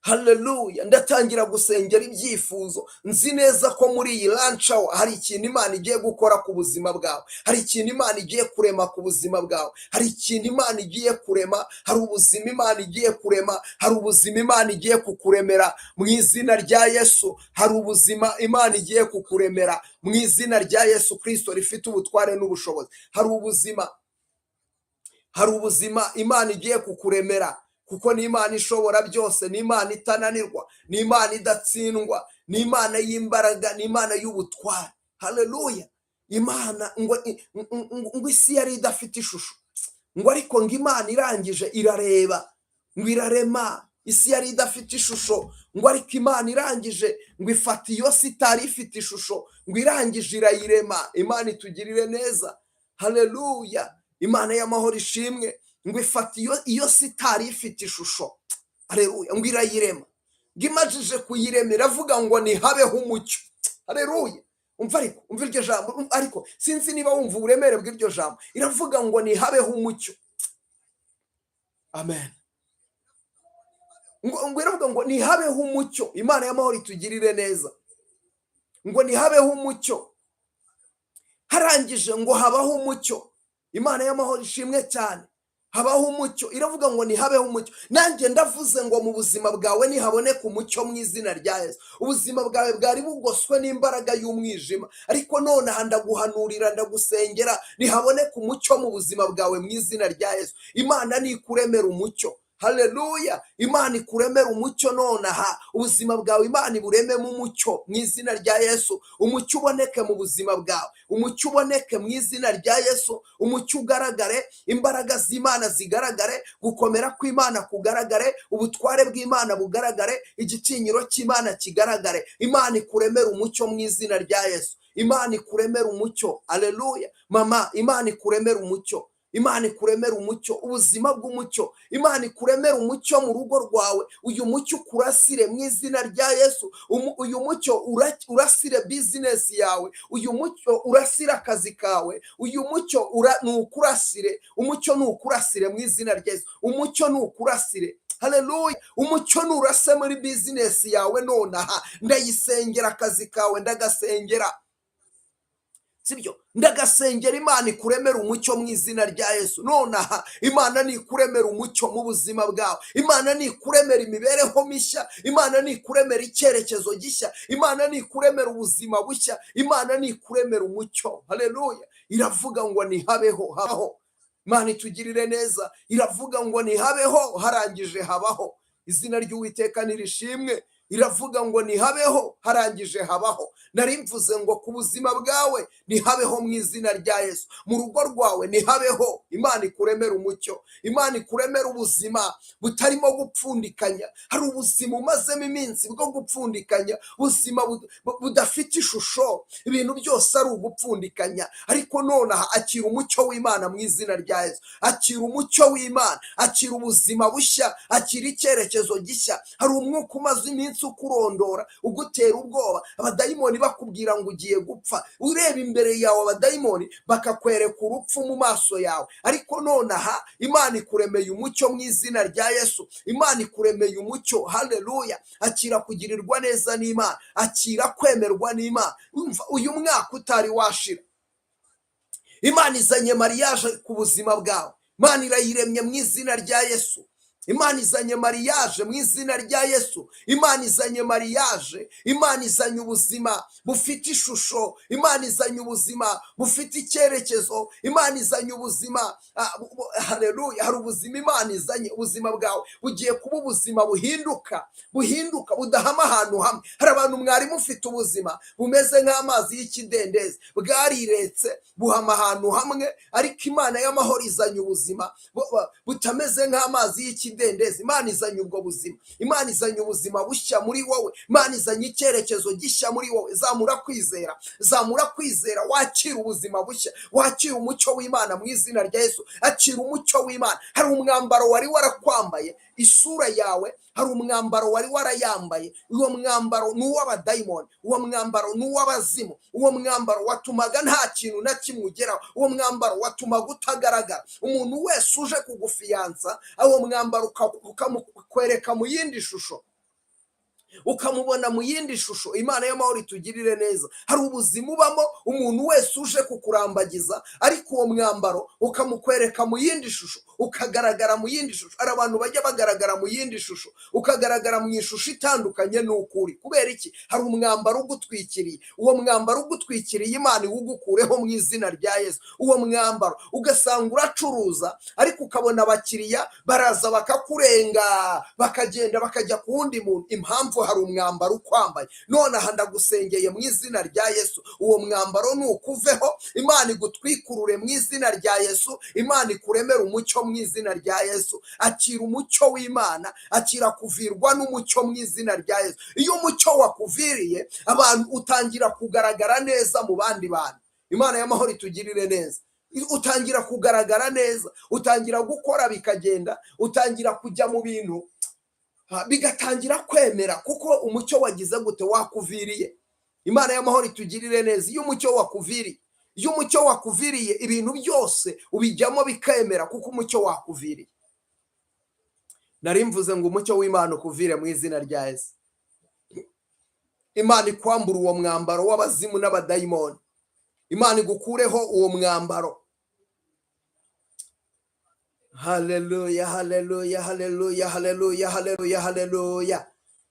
Haleluya! Ndatangira gusengera ibyifuzo. Nzi neza ko muri iyi lunch hour hari ikintu Imana igiye gukora ku buzima bwawe, hari ikintu Imana igiye kurema ku buzima bwawe, hari ikintu Imana igiye kurema, hari ubuzima Imana igiye kurema, hari ubuzima Imana igiye kukuremera mu izina rya Yesu. Hari ubuzima Imana igiye kukuremera mu izina rya Yesu Kirisito rifite ubutware n'ubushobozi. Hari ubuzima, hari ubuzima Imana igiye kukuremera, kuko ni Imana ishobora byose, ni Imana itananirwa, ni Imana idatsindwa, ni Imana y'imbaraga, ni Imana y'ubutware. Haleluya! Imana ngo isi yari idafite ishusho, ngo ariko ngo Imana irangije irareba, ngo irarema. Isi yari idafite ishusho, ngo ariko Imana irangije ngo ifata iyo si itari ifite ishusho, ngo irangije irayirema. Imana itugirire neza. Haleluya! Imana y'amahoro ishimwe. Ngo ifata iyo si itari ifite ishusho, haleluya, ngo irayirema. Ngo imajije kuyirema iravuga ngo nihabeho umucyo. Haleluya! Umva ariko, umva iryo jambo ariko, sinzi niba wumva uburemere bw'iryo jambo. Iravuga ngo nihabeho umucyo. Amen. Ngo iravuga ngo nihabeho umucyo. Imana y'amahoro itugirire neza. Ngo nihabeho umucyo, harangije ngo habaho umucyo. Imana y'amahoro ishimwe cyane. Habaho umucyo. Iravuga ngo nihabeho umucyo. Nanjye ndavuze ngo mu buzima bwawe nihaboneka umucyo mu izina rya Yesu. Ubuzima bwawe bwari bugoswe n'imbaraga y'umwijima, ariko nonaha ndaguhanurira, ndagusengera, nihaboneka umucyo mu buzima bwawe mu izina rya Yesu. Imana nikuremera umucyo. Haleluya! Imana ikuremera umucyo nonaha. Ubuzima bwawe Imana iburememo umucyo mu izina rya Yesu. Umucyo uboneke mu buzima bwawe, umucyo uboneke mu izina rya Yesu. Umucyo ugaragare, imbaraga z'Imana zigaragare, gukomera kw'Imana kugaragare, ubutware bw'Imana bugaragare, igitinyiro cy'Imana kigaragare. Imana ikuremera umucyo mu izina rya Yesu. Imana ikuremera umucyo. Haleluya! Mama, Imana ikuremera umucyo, Imana ikuremera umucyo, ubuzima bw'umucyo. Imana ikuremera umucyo mu rugo rwawe. Uyu mucyo ukurasire mu izina rya Yesu. Uyu mucyo urasire bizinesi yawe, uyu mucyo urasire akazi kawe, uyu mucyo ni ukurasire, umucyo ni ukurasire mu izina rya Yesu. Umucyo ni ukurasire. Haleluya. Umucyo nurase muri bizinesi yawe nonaha. Ndayisengera, akazi kawe ndagasengera, sibyo? Ndagasengera, Imana ikuremera umucyo mu izina rya Yesu nonaha. Imana nikuremera umucyo mu buzima bwawe, Imana nikuremera imibereho mishya, Imana nikuremera icyerekezo gishya, Imana nikuremera ubuzima bushya, Imana nikuremera umucyo. Haleluya. Iravuga ngo nihabeho, habaho. Imana itugirire neza. Iravuga ngo nihabeho, harangije habaho. Izina ry'Uwiteka nirishimwe. Iravuga ngo nihabeho, harangije habaho. Nari mvuze ngo ku buzima bwawe nihabeho mu izina rya Yesu. Mu rugo rwawe nihabeho. Imana ikuremera umucyo, Imana ikuremera ubuzima butarimo gupfundikanya. Hari ubuzima umazemo iminsi bwo gupfundikanya, ubuzima budafite ishusho, ibintu byose ari ugupfundikanya. Ariko nonaha akira umucyo w'Imana mu izina rya Yesu. Akira umucyo w'Imana, akira ubuzima bushya, akira icyerekezo gishya. Hari umwuka umaze iminsi ukurondora, ugutera ubwoba, abadayimoni bakubwira ngo ugiye gupfa. Ureba imbere yawe, abadayimoni bakakwereka urupfu mu maso yawe. Ariko nonaha Imana ikuremeye umucyo mu izina rya Yesu. Imana ikuremeye umucyo. Haleluya. Akira kugirirwa neza n'Imana, akira kwemerwa n'Imana. Umva, uyu mwaka utari washira, Imana izanye mariage ku buzima bwawe. Imana irayiremye mu izina rya Yesu. Imana izanye mariage mu izina rya Yesu. Imana izanye mariage, Imana izanye ubuzima bufite ishusho, Imana izanye ubuzima bufite icyerekezo, Imana izanye ubuzima. Haleluya. Hari ubuzima Imana izanye. Ubuzima bwawe bugiye kuba ubuzima buhinduka, buhinduka, budahama ahantu hamwe. Hari abantu mwari mufite ubuzima bumeze nk'amazi y'ikidendezi, bwariretse buhama ahantu hamwe. Ariko Imana y'amahoro izanye ubuzima butameze nk'amazi y'ikidendezi. Imana izanye ubwo buzima, Imana izanye ubuzima bushya muri wowe, Imana izanye icyerekezo gishya muri wowe. Zamura kwizera, zamura kwizera, wakira ubuzima bushya, wakira umucyo w'Imana mu izina rya Yesu. Akira umucyo w'Imana. Hari umwambaro wari warakwambaye isura yawe, hari umwambaro wari warayambaye. Uwo mwambaro ni uw'abadayimoni, uwo mwambaro ni uw'abazimu, uwo mwambaro watumaga nta kintu na kimwe ugeraho, uwo mwambaro watumaga utagaragara. Umuntu wese uje kugufiyansa, uwo mwambaro ukamukwereka mu yindi shusho, ukamubona mu yindi shusho. Imana y'amahoro itugirire neza. Hari ubuzima ubamo, umuntu wese uje kukurambagiza, ariko uwo mwambaro ukamukwereka mu yindi shusho, ukagaragara mu yindi shusho. Hari abantu bajya bagaragara mu yindi shusho, ukagaragara mu ishusho itandukanye n'ukuri. Kubera iki? Hari umwambaro ugutwikiriye. Uwo mwambaro ugutwikiriye, Imana iwugukureho mu izina rya Yesu. Uwo mwambaro, ugasanga uracuruza, ariko ukabona abakiriya baraza bakakurenga, bakagenda bakajya ku wundi muntu. Impamvu, hari umwambaro ukwambaye. Nonaha ndagusengeye mu izina rya Yesu, uwo mwambaro nukuveho, Imana igutwikurure mu izina rya Yesu. Imana ikuremere umucyo mu izina rya Yesu. Akira umucyo w'Imana, akira kuvirwa n'umucyo mu izina rya Yesu. Iyo umucyo wakuviriye, abantu utangira kugaragara neza mu bandi bantu. Imana y'amahoro itugirire neza. Utangira kugaragara neza, utangira gukora bikagenda, utangira kujya mu bintu bigatangira kwemera, kuko umucyo wagize gute? Wakuviriye. Imana y'amahoro itugirire neza. Iyo umucyo wakuviriye, iyo umucyo wakuviriye, ibintu byose ubijyamo bikemera, kuko umucyo wakuviriye. Nari mvuze ngo umucyo w'Imana ukuvire mu izina rya Yesu. Imana ikwambura uwo mwambaro w'abazimu n'abadayimoni, Imana igukureho uwo mwambaro. Haleluya, haleluya, haleluya, haleluya, haleluya, haleluya.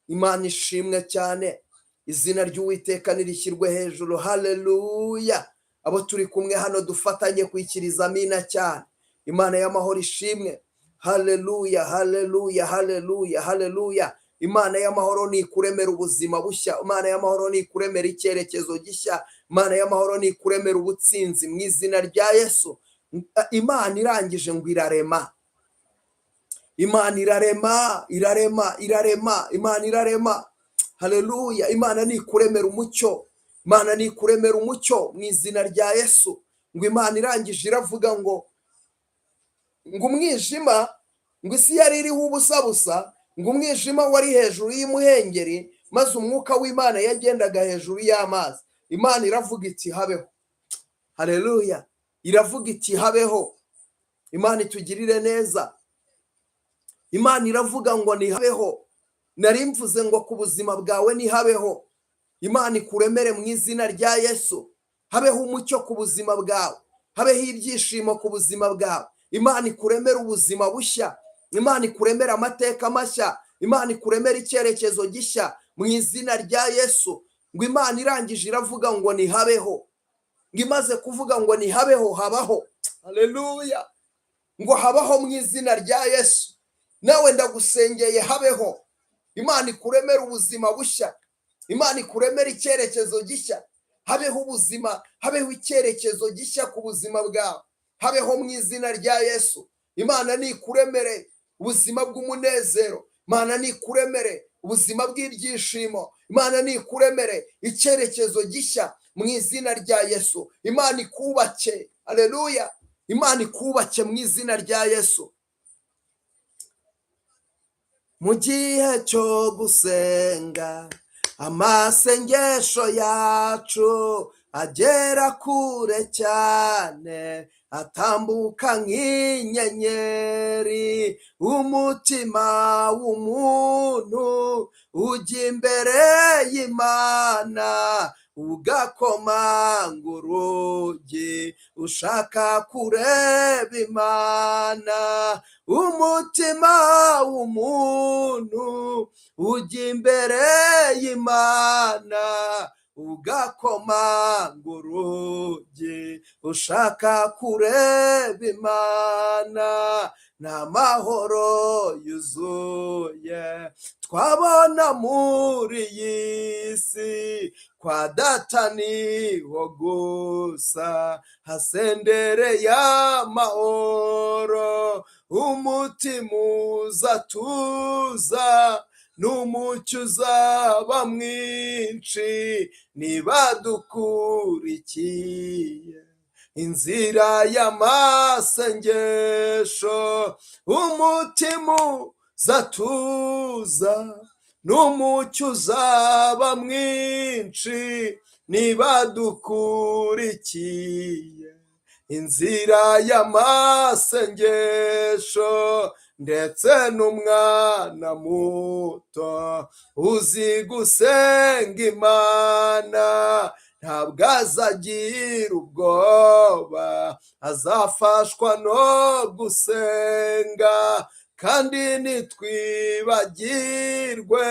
Imana ishimwe cyane. Izina ry'Uwiteka nirishyirwe hejuru. Haleluya. Abo turi kumwe hano dufatanye kwikiriza amina cyane. Imana y'amahoro ishimwe. Haleluya, haleluya, haleluya, haleluya. Imana y'amahoro ni ikuremera ubuzima bushya, Imana y'amahoro ni ikuremera icyerekezo gishya, Imana y'amahoro ni ikuremera ubutsinzi mu izina rya Yesu. Imana irangije ngo irarema. Imana irarema, irarema, irarema, Imana irarema. Haleluya. Imana ni ikuremera umucyo, Imana ni ikuremera umucyo mu izina rya Yesu. Ngo Imana irangije iravuga ngo umwijima, ngo isi yari iriho ubusa busa, ngo umwijima wari hejuru y'imuhengeri, maze umwuka w'Imana yagendaga hejuru y'amazi. Imana iravuga iti habeho. Haleluya. Iravuga iti habeho. Imana itugirire neza. Imana iravuga ngo nihabeho. Nari mvuze ngo ku buzima bwawe nihabeho. Imana ikuremere mu izina rya Yesu. Habeho umucyo ku buzima bwawe, habeho ibyishimo ku buzima bwawe. Imana ikuremere ubuzima bushya, Imana ikuremere amateka mashya, Imana ikuremere icyerekezo gishya mu izina rya Yesu. Ngo Imana irangije iravuga ngo nihabeho. Ngo imaze kuvuga ngo nihabeho, habaho. Haleluya! Ngo habaho mu izina rya Yesu. Nawe ndagusengeye, habeho. Imana ikuremere ubuzima bushya, Imana ikuremere icyerekezo gishya. Habeho ubuzima, habeho icyerekezo gishya ku buzima bwawe, habeho mu izina rya Yesu. Imana nikuremere ubuzima bw'umunezero, Imana nikuremere ubuzima bw'ibyishimo, Imana nikuremere icyerekezo gishya mu izina rya Yesu. Imana ikubake. Aleluya! Imana ikubake mu izina rya Yesu. Mu gihe cyo gusenga, amasengesho yacu agera kure cyane, atambuka nk'inyenyeri. Umutima w'umuntu ujya imbere y'Imana, ugakomanga urugi ushaka kureba Imana. Umutima w'umuntu ujya imbere y'Imana, ugakomanga urugi ushaka kureba Imana. N'amahoro yuzuye twabona muri iyi si, kwa Data niho gusa hasendereye amahoro. Umutima uzatuza n'umucyo uzaba mwinshi, niba dukurikiye inzira y'amasengesho. Umutima uzatuza n'umucyo uzaba mwinshi, niba dukurikiye inzira y'amasengesho. Ndetse n'umwana muto uzi gusenga Imana ntabwo azagira ubwoba, azafashwa no gusenga. Kandi ntitwibagirwe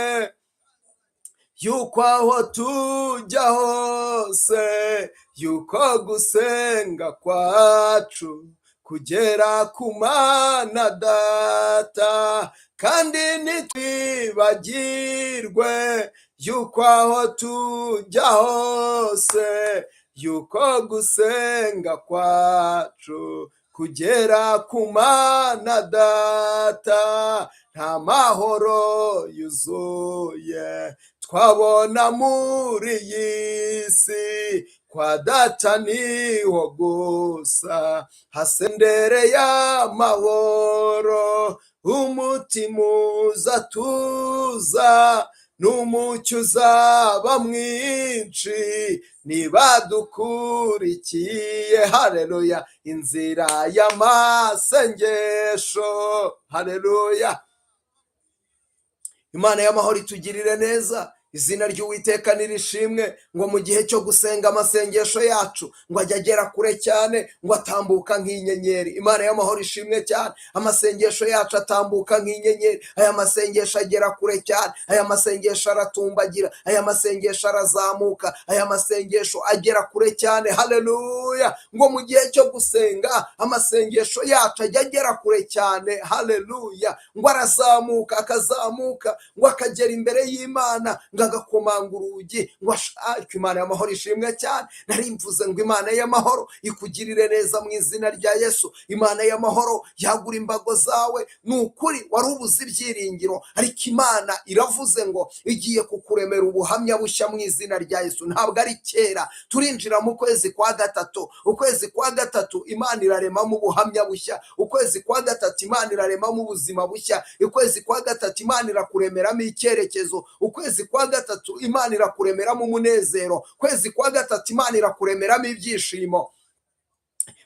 yuko aho tujya hose, yuko gusenga kwacu kugera ku Mana Data. Kandi ntitwibagirwe yuko aho tujya hose, yuko gusenga kwacu kugera ku Mana Data. Nta mahoro yuzuye twabona muri iyi si, kwa Data niho gusa hasendereye amahoro. Umutima uzatuza n'umucyo uzaba mwinshi, niba dukurikiye, haleluya, inzira y'amasengesho. Haleluya! Imana y'amahoro itugirire neza. Izina ry'Uwiteka nirishimwe. Ngo mu gihe cyo gusenga, amasengesho yacu ngo ajya agera kure cyane, ngo atambuka nk'inyenyeri. Imana y'amahoro ishimwe cyane. Amasengesho yacu atambuka nk'inyenyeri. Aya masengesho agera kure cyane, aya masengesho aratumbagira, aya masengesho arazamuka, aya masengesho agera kure cyane. Haleluya! Ngo mu gihe cyo gusenga, amasengesho yacu ajya agera kure cyane. Haleluya! Ngo arazamuka, akazamuka, ngo akagera imbere y'Imana, ngo agakomanga urugi, ngo ashake. Imana y'amahoro ishimwe cyane. Nari mvuze ngo Imana y'amahoro ikugirire neza mu izina rya Yesu. Imana y'amahoro yagura imbago zawe. Ni ukuri wari ubuze ibyiringiro, ariko Imana iravuze ngo igiye kukuremera ubuhamya bushya mu izina rya Yesu. Ntabwo ari kera, turinjira mu kwezi kwa gatatu. Ukwezi kwa gatatu Imana iraremamo ubuhamya bushya. Ukwezi kwa gatatu Imana iraremamo ubuzima bushya. Ukwezi kwa gatatu Imana irakuremeramo icyerekezo. Ukwezi kwa gatatu Imana irakuremeramo umunezero. Ukwezi kwa gatatu Imana irakuremeramo ibyishimo.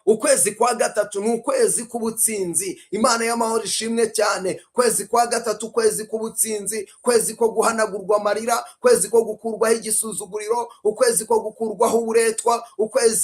Ukwezi kwa gatatu ni ukwezi k'ubutsinzi. Imana y'amahoro ishimwe cyane. Kwezi kwa gatatu, ukwezi k'ubutsinzi, kwezi ko guhanagurwa amarira, kwezi ko gukurwaho igisuzuguriro, ukwezi ko gukurwaho uburetwa,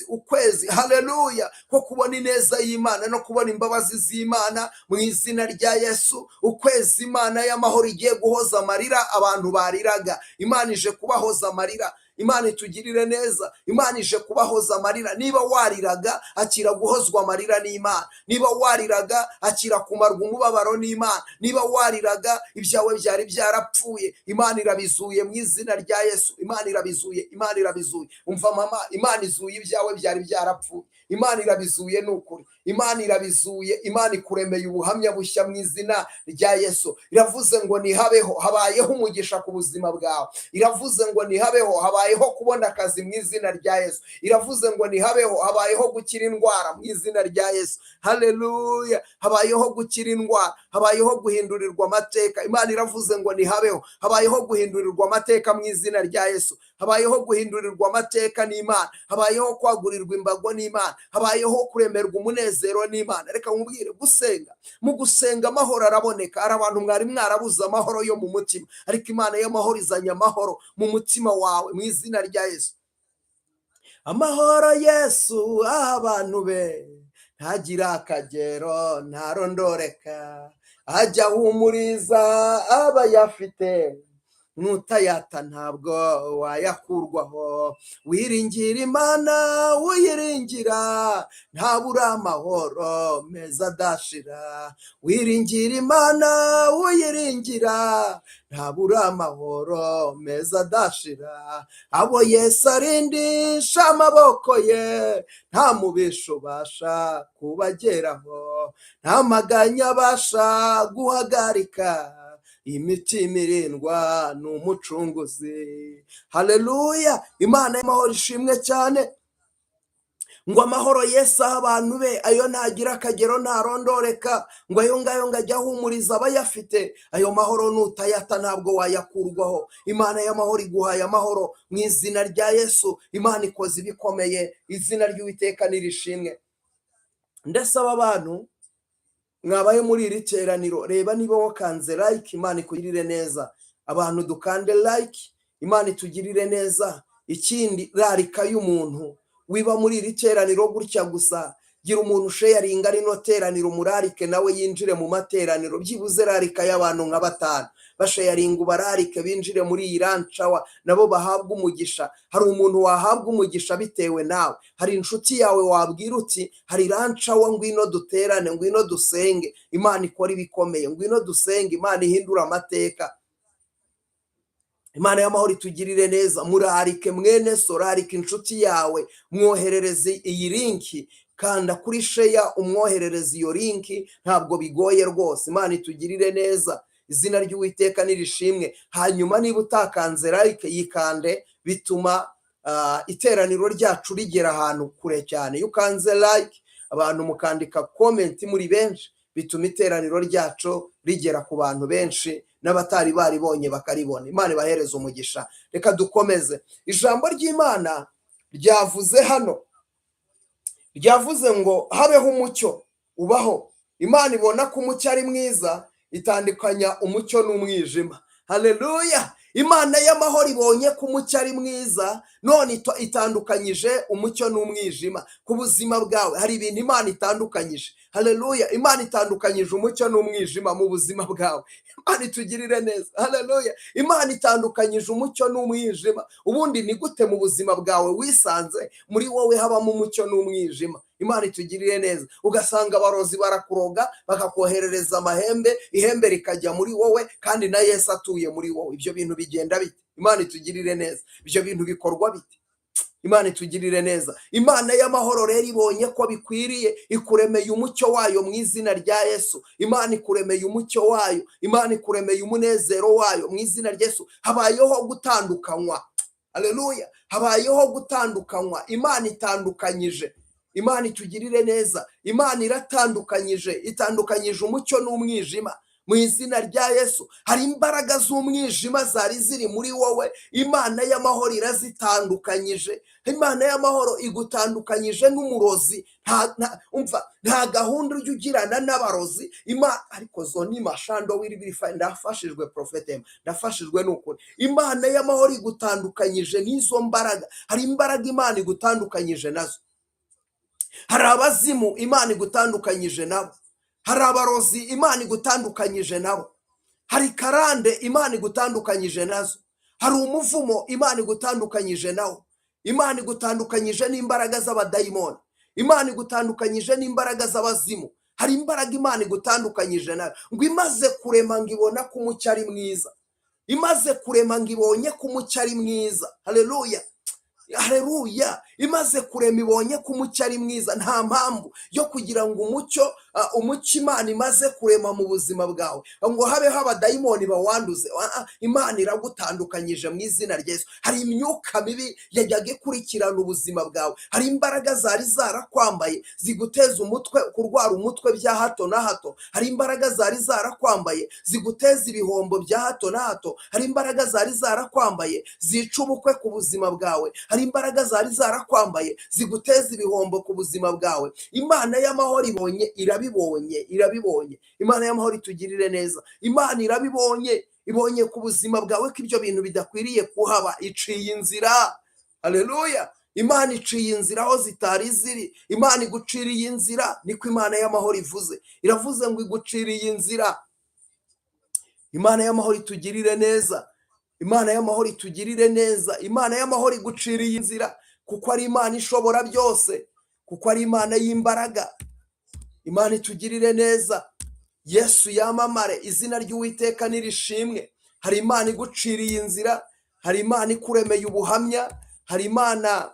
ukwezi, haleluya, ko kubona ineza y'Imana no kubona imbabazi z'Imana mu izina rya Yesu. Ukwezi Imana y'amahoro igiye guhoza amarira abantu bariraga. Imana ije kubahoza amarira. Imana itugirire neza. Imana ije kubahoza amarira. Niba wariraga, akira guhozwa amarira n'Imana. Niba wariraga, akira kumarwa umubabaro n'Imana. Niba wariraga, ibyawe byari byarapfuye, Imana irabizuye mu izina rya Yesu. Imana irabizuye, Imana irabizuye. Umva mama, Imana izuye ibyawe byari byarapfuye. Imana irabizuye, ni ukuri, Imana irabizuye. Imana ikuremeye ubuhamya bushya mu izina rya Yesu. Iravuze ngo nihabeho, habayeho umugisha ku buzima bwawe. Iravuze ngo nihabeho, habayeho kubona akazi mu izina rya Yesu. Iravuze ngo nihabeho, habayeho gukira indwara mu izina rya Yesu. Haleluya! Habayeho gukira indwara, habayeho guhindurirwa amateka. Imana iravuze ngo nihabeho, habayeho guhindurirwa amateka mu izina rya Yesu. Habayeho guhindurirwa amateka n'Imana, habayeho kwagurirwa imbago n'Imana, habayeho kuremerwa umunezero n'Imana. Reka nkubwire, gusenga, mu gusenga amahoro araboneka. Hari abantu mwari mwarabuze amahoro yo mu mutima, ariko Imana y'amahoro izanye amahoro mu mutima wawe mu izina rya Yesu. Amahoro Yesu aha abantu be ntagira akagero, ntarondoreka, ajya ahumuriza abayafite. Nutayata ntabwo wayakurwaho. Wiringira Imana, uyiringira ntabura amahoro meza adashira. Wiringira Imana, uyiringira ntabura amahoro meza adashira. Abo Yesu arindisha amaboko ye, nta mubisha ubasha kubageraho, nta maganya abasha guhagarika imitima irindwa ni Umucunguzi. Haleluya! Imana y'amahoro ishimwe cyane. Ngo amahoro Yesu aha abantu be, ayo ntagira akagero, ntarondoreka. Ngo ayo ngayo ngo ajya ahumuriza abayafite. Ayo mahoro nutayata ntabwo wayakurwaho. Imana y'amahoro iguhaye amahoro mu izina rya Yesu. Imana ikoze ibikomeye, izina ry'Uwiteka nirishimwe. Ndasaba abantu mwabaye muri iri teraniro, reba niba wakanze like. Imana ikugirire neza. Abantu dukande like, Imana itugirire neza. Ikindi, rarika y'umuntu wiba muri iri teraniro gutya gusa. Gira umuntu usharinga rino teraniro, umurarike nawe yinjire mu materaniro. Byibuze rarika y'abantu nka batanu, basharinga, ubararike binjire muri iyi lunch hour, nabo bahabwe umugisha. Hari umuntu wahabwa umugisha bitewe nawe. Hari inshuti yawe wabwira uti: "Hari lunch hour, ngwino duterane, ngwino dusenge, Imana ikora ibikomeye, ngwino dusenge, Imana ihindura amateka." Imana y'amahoro itugirire neza. Murarike mwene so, rarika inshuti yawe, mwoherereze iyi link. Kanda kuri share, umwoherereze iyo link, ntabwo bigoye rwose. Imana itugirire neza, izina ry'Uwiteka nirishimwe. Hanyuma niba utakanze like, yikande, bituma iteraniro ryacu rigera ahantu kure cyane. Iyo ukanze like, abantu mukandika comment muri benshi, bituma iteraniro ryacu rigera ku bantu benshi, n'abatari baribonye bakaribona. Imana ibahereze umugisha. Reka dukomeze. Ijambo ry'Imana ryavuze hano, ryavuze ngo habeho umucyo, ubaho. Imana ibona ko umucyo ari mwiza, itandukanya umucyo n'umwijima. Haleluya! Imana y'amahoro ibonye ko umucyo ari mwiza, none itandukanyije umucyo n'umwijima. Ku buzima bwawe hari ibintu Imana itandukanyije. Haleluya! Imana itandukanyije umucyo n'umwijima mu buzima bwawe. Imana itugirire neza. Haleluya! Imana itandukanyije umucyo n'umwijima. Ubundi ni gute mu buzima bwawe wisanze muri wowe habamo umucyo n'umwijima? Imana itugirire neza. Ugasanga abarozi barakuroga, bakakoherereza amahembe, ihembe rikajya muri wowe, kandi na Yesu atuye muri wowe. Ibyo bintu bigenda bite? Imana itugirire neza. Ibyo bintu bikorwa bite? Imana itugirire neza. Imana y'amahoro rero ibonye ko bikwiriye, ikuremeye umucyo wayo mu izina rya Yesu. Imana ikuremeye umucyo wayo, Imana ikuremeye umunezero wayo mu izina rya Yesu. Habayeho gutandukanywa. Haleluya! Habayeho gutandukanywa. Imana itandukanyije. Imana itugirire neza. Imana iratandukanyije, itandukanyije umucyo n'umwijima mu Mu izina rya Yesu, hari imbaraga z'umwijima zari ziri muri wowe, Imana y'amahoro irazitandukanyije. Imana y'amahoro igutandukanyije n'umurozi. Umva, nta gahunda ujya ugirana n'abarozi. Ariko zo ni mashando w'ibirifa. Ndafashijwe, Prophet, ndafashijwe n'ukuri. Imana y'amahoro igutandukanyije n'izo mbaraga. Hari imbaraga Imana igutandukanyije nazo, hari abazimu Imana igutandukanyije nabo, hari abarozi Imana igutandukanyije nabo, hari karande Imana igutandukanyije nazo, hari umuvumo Imana igutandukanyije nawo. Imana igutandukanyije n'imbaraga z'abadayimoni, Imana igutandukanyije n'imbaraga z'abazimu. Hari imbaraga Imana igutandukanyije nayo. Ngo imaze kurema, ngo ibona ko umucyo ari mwiza. Imaze kurema, ngo ibonye ko umucyo ari mwiza. Haleluya, haleluya! Imaze kurema, ibonye ko umucyo ari mwiza. Nta mpamvu yo kugira ngo umucyo Imana imaze kurema mu buzima bwawe ngo habeho abadayimoni bawanduze. Imana iragutandukanyije mu izina rya Yesu. Hari imyuka mibi yajyaga ikurikirana ubuzima bwawe, hari imbaraga zari zarakwambaye ziguteza umutwe, kurwara umutwe bya hato na hato, hari imbaraga zari zarakwambaye ziguteza ibihombo bya hato na hato, hari imbaraga zari zarakwambaye zica ubukwe ku buzima bwawe, hari imbaraga zari zarakwambaye ziguteza ibihombo ku buzima bwawe. Imana y'amahoro ibonye, irabibonye, irabibonye. Imana y'amahoro itugirire neza. Imana irabibonye, ibonye ku buzima bwawe ko ibyo bintu bidakwiriye kuhaba, iciye inzira. Haleluya! Imana iciye inzira aho zitari ziri. Imana iguciriye inzira, niko Imana y'amahoro ivuze. Iravuze ngo iguciriye inzira. Imana y'amahoro itugirire neza. Imana y'amahoro itugirire neza. Imana y'amahoro iguciriye inzira kuko ari Imana ishobora byose, kuko ari Imana y'imbaraga. Imana itugirire neza. Yesu yamamare, izina ry'Uwiteka nirishimwe. Hari Imana iguciriye inzira, hari Imana ikuremeye ubuhamya, hari Imana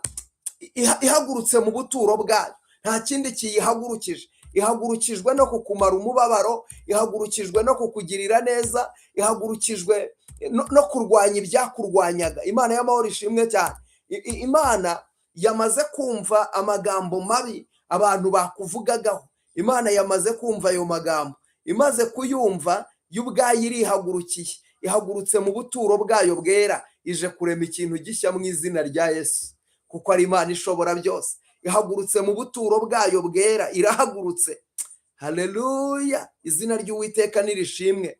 ihagurutse mu buturo bwayo. Nta kindi kiyihagurukije, ihagurukijwe no kukumara umubabaro, ihagurukijwe no kukugirira neza, ihagurukijwe no kurwanya ibyakurwanyaga. Imana y'amahoro ishimwe cyane. Imana yamaze kumva amagambo mabi abantu bakuvugagaho. Imana yamaze kumva ayo magambo. Imaze kuyumva, yo ubwayo irihagurukiye, ihagurutse mu buturo bwayo bwera, ije kurema ikintu gishya mu izina rya Yesu, kuko ari Imana ishobora byose. Ihagurutse mu buturo bwayo bwera, irahagurutse. Haleluya! Izina ry'Uwiteka nirishimwe,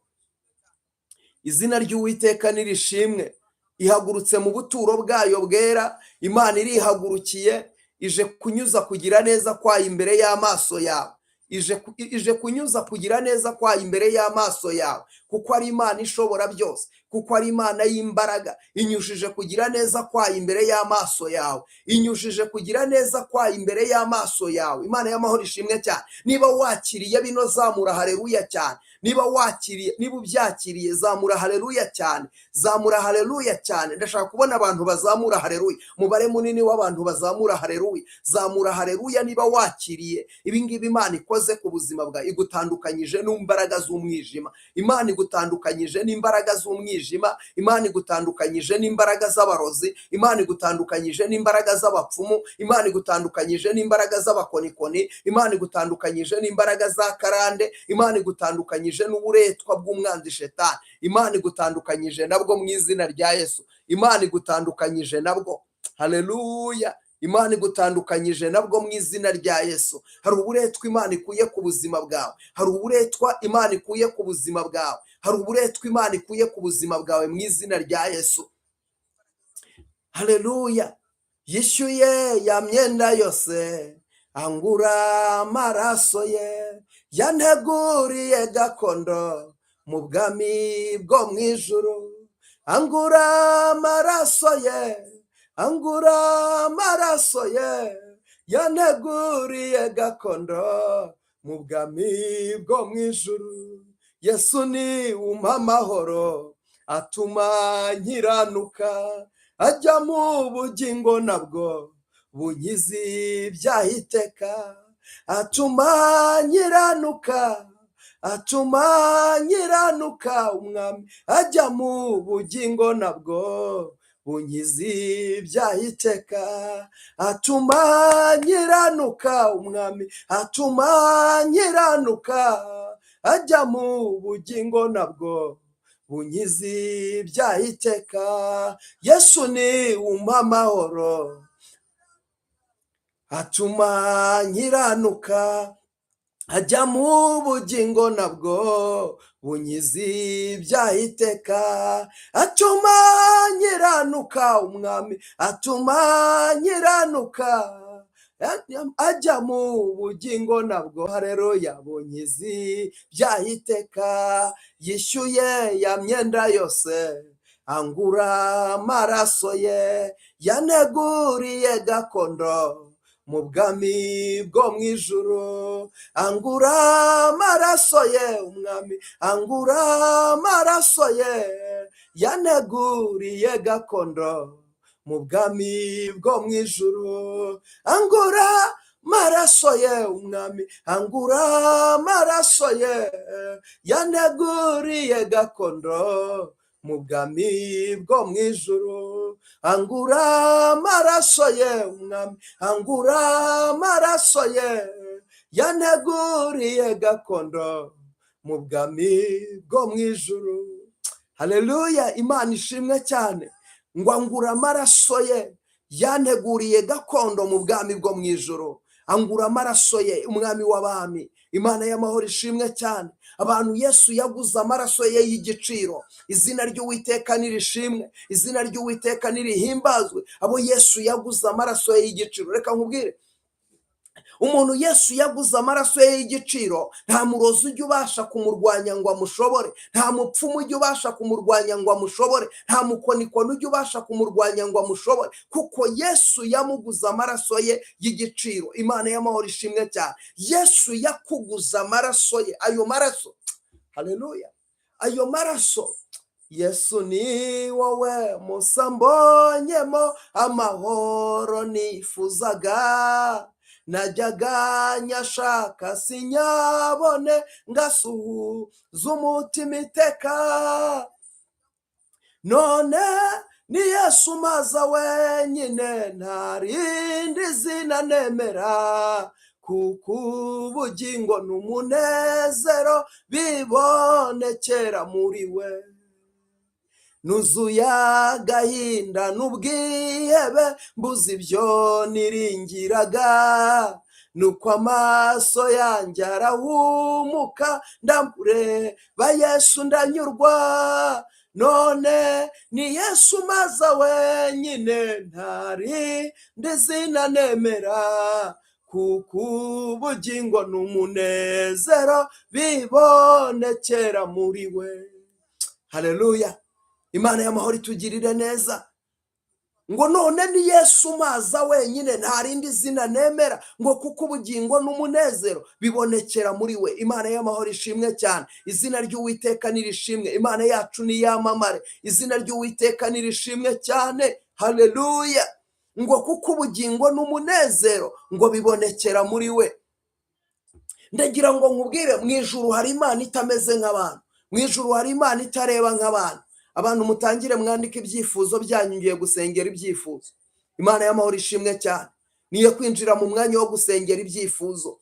izina ry'Uwiteka nirishimwe. Ihagurutse mu buturo bwayo bwera. Imana irihagurukiye, ije kunyuza kugira neza kwayo imbere y'amaso yawe, ije kunyuza kugira neza kwayo imbere y'amaso yawe, kuko ari Imana ishobora byose, kuko ari Imana y'imbaraga. Inyujije kugira neza kwayo imbere y'amaso yawe, inyujije kugira neza kwayo imbere y'amaso yawe. Imana y'amahoro ishimwe cyane. Niba wakiriye bino, zamura haleluya cyane. Niba wakiriye, niba ubyakiriye, zamura haleluya cyane, zamura haleluya cyane. Ndashaka kubona abantu bazamura haleluya, umubare munini w'abantu bazamura haleluya. Zamura haleluya niba wakiriye ibi ngibi Imana ikoze ku buzima bwawe. Igutandukanyije n'imbaraga z'umwijima. Imana igutandukanyije n'imbaraga z'umwijima. Imana igutandukanyije n'imbaraga z'abarozi. Imana igutandukanyije n'imbaraga z'abapfumu. Imana igutandukanyije n'imbaraga z'abakonikoni. Imana igutandukanyije n'imbaraga za karande. Imana igutandukanyije n'uburetwa bw'umwanzi Shetani. Imana igutandukanyije nabwo mu izina rya Yesu. Imana igutandukanyije nabwo. Haleluya! Imana igutandukanyije nabwo mu izina rya Yesu. Hari uburetwa Imana ikuye ku buzima bwawe, hari uburetwa Imana ikuye ku buzima bwawe, hari uburetwa Imana ikuye ku buzima bwawe mu izina rya Yesu. Haleluya! Yishyuye ya myenda yose, angura amaraso ye, yanteguriye gakondo mu bwami bwo mu ijuru. Angura amaraso ye, angura amaraso ye, yanteguriye gakondo mu bwami bwo mu ijuru. Yesu ni umpa amahoro, atuma nkiranuka, ajya mu bugingo nabwo bunkiza ibyaha iteka. Atuma nkiranuka, atuma nkiranuka, Umwami ajya mu bugingo nabwo bunkiza ibyaha iteka. Atuma nkiranuka, Umwami atuma nkiranuka. Ajya mu bugingo nabwo bunkiza ibyaha iteka. Yesu ni umpa amahoro, atuma nkiranuka. Ajya mu bugingo nabwo bunkiza ibyaha iteka, atuma nkiranuka. Umwami atuma nkiranuka. Ajya mu bugingo nabwo, hareruya, bunkiza ibyaha iteka. Yishyuye ya myenda yose, angura amaraso ye, yaneguriye gakondo mu bwami bwo mu ijuru. Angura amaraso ye, Umwami angura amaraso ye, yaneguriye gakondo mu bwami bwo mu ijuru. Angura amaraso ye, Umwami angura amaraso ye, yaneguriye gakondo mu bwami bwo mu ijuru. Angura amaraso ye, Umwami angura amaraso ye, yaneguriye gakondo mu bwami bwo mu ijuru. Haleluya, Imana ishimwe cyane. Ngo angura amaraso ye, yanteguriye gakondo mu bwami bwo mu ijuru. Angura amaraso ye, Umwami w'abami. Imana y'amahoro ishimwe cyane. Abantu Yesu yaguze amaraso ye y'igiciro, izina ry'Uwiteka nirishimwe, izina ry'Uwiteka nirihimbazwe. Abo Yesu yaguze amaraso ye y'igiciro, reka nkubwire, umuntu Yesu yaguze amaraso ye y'igiciro, nta murozi ujya ubasha kumurwanya ngo amushobore, nta mupfumu ujya ubasha kumurwanya ngo amushobore, nta mukonikoni ujya ubasha kumurwanya ngo amushobore, kuko Yesu yamuguze amaraso ye y'igiciro. Imana y'amahoro ishimwe cyane. Yesu yakuguze amaraso ye, ayo maraso, haleluya, ayo maraso. Yesu ni wowe musa mbonyemo amahoro nifuzaga, najyaga nyashaka sinyabone, ngasuhuza umutima iteka. None ni Yesu maza wenyine, nta rindi zina nemera, kuko ubugingo n'umunezero bibonekera muri we. Nuzuye agahinda n'ubwihebe, mbuze ibyo niringiraga, nuko amaso yanjye arahumuka, ndamureba Yesu ndanyurwa. None ni Yesu maza wenyine, nta rindi zina nemera, kuko ubugingo n'umunezero bibonekera muri we. Haleluya, Imana y'amahoro itugirire neza. Ngo none ni Yesu maza wenyine, nta rindi zina nemera, ngo kuko ubugingo n'umunezero bibonekera muri we. Imana y'amahoro ishimwe cyane. Izina ry'Uwiteka nirishimwe. Imana yacu niyamamare. Izina ry'Uwiteka nirishimwe cyane. Haleluya. Ngo kuko ubugingo n'umunezero ngo bibonekera muri we. Ndagira ngo nkubwire, mu ijuru hari Imana itameze nk'abantu, mu ijuru hari Imana itareba nk'abantu. Abantu mutangire mwandike ibyifuzo byanyu, ngiye gusengera ibyifuzo. Imana y'amahoro ishimwe cyane. Niyo kwinjira mu mwanya wo gusengera ibyifuzo.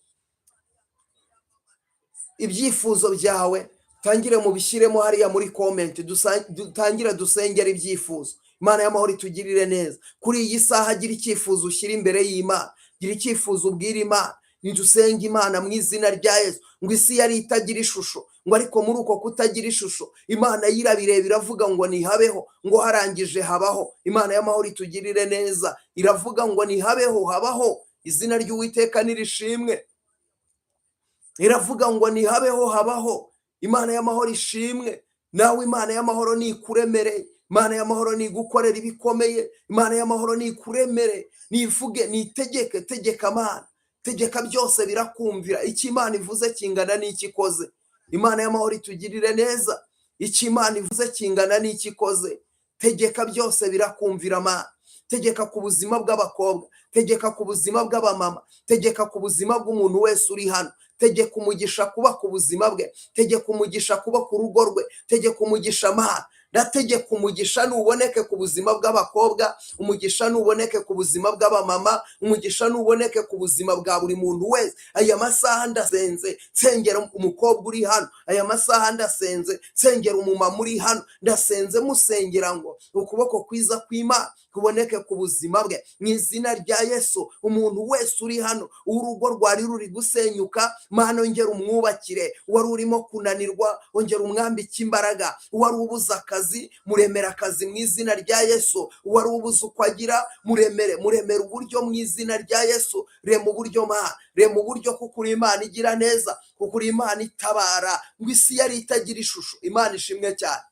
Ibyifuzo byawe tangire mubishyiremo hariya muri comment, dutangire dusengera ibyifuzo. Imana y'amahoro itugirire neza. Kuri iyi saha gira icyifuzo ushyira imbere y'Imana, gira icyifuzo ubwira Imana. Ntidusenga Imana mu izina rya Yesu. Ngo isi yari itagira ishusho, ngo ariko muri uko kutagira ishusho Imana yirabireba iravuga ngo ntihabeho, ngo harangije habaho. Imana y'amahoro itugirire neza. Iravuga ngo ntihabeho, habaho. Izina ry'Uwiteka nirishimwe. Iravuga ngo ntihabeho, habaho. Imana y'amahoro ishimwe. Nawe Imana y'amahoro nikuremere, Imana y'amahoro nigukorera ibikomeye, Imana y'amahoro nikuremere, nivuge, nitegeke. Tegeka Mana, tegeka, byose birakumvira. Icyo Imana ivuze kingana n'icyo ikoze. Imana y'amahoro itugirire neza. Icyo Imana ivuze kingana n'icyo ikoze. Tegeka, byose birakumvira. Mana, tegeka ku buzima bw'abakobwa, tegeka ku buzima bw'abamama, tegeka ku buzima bw'umuntu wese uri hano. Tegeka umugisha kuba ku buzima bwe, tegeka umugisha kuba ku rugo rwe, tegeka umugisha. Mana, Ndategeka umugisha nuboneke ku buzima bw'abakobwa, umugisha nuboneke ku buzima bw'abamama, umugisha nuboneke ku buzima bwa buri muntu wese. Aya masaha ndasenze nsengera umukobwa uri hano, aya masaha ndasenze nsengera umumama uri hano, ndasenze musengera ngo ukuboko kwiza kw'Imana kuboneke ku buzima bwe mu izina rya Yesu. Umuntu wese uri hano, urugo rwari ruri gusenyuka, Mana ongera umwubakire. Wari urimo kunanirwa, ongera umwambike imbaraga. Wari ubuze akazi, muremera akazi mu izina rya Yesu. Wari ubuze uko agira, muremere, muremere uburyo mu izina rya Yesu. Rema uburyo Mana, rema uburyo, kuko uri Imana igira neza, kuko uri Imana itabara. Ngo isi yari itagira ishusho, Imana ishimwe cyane.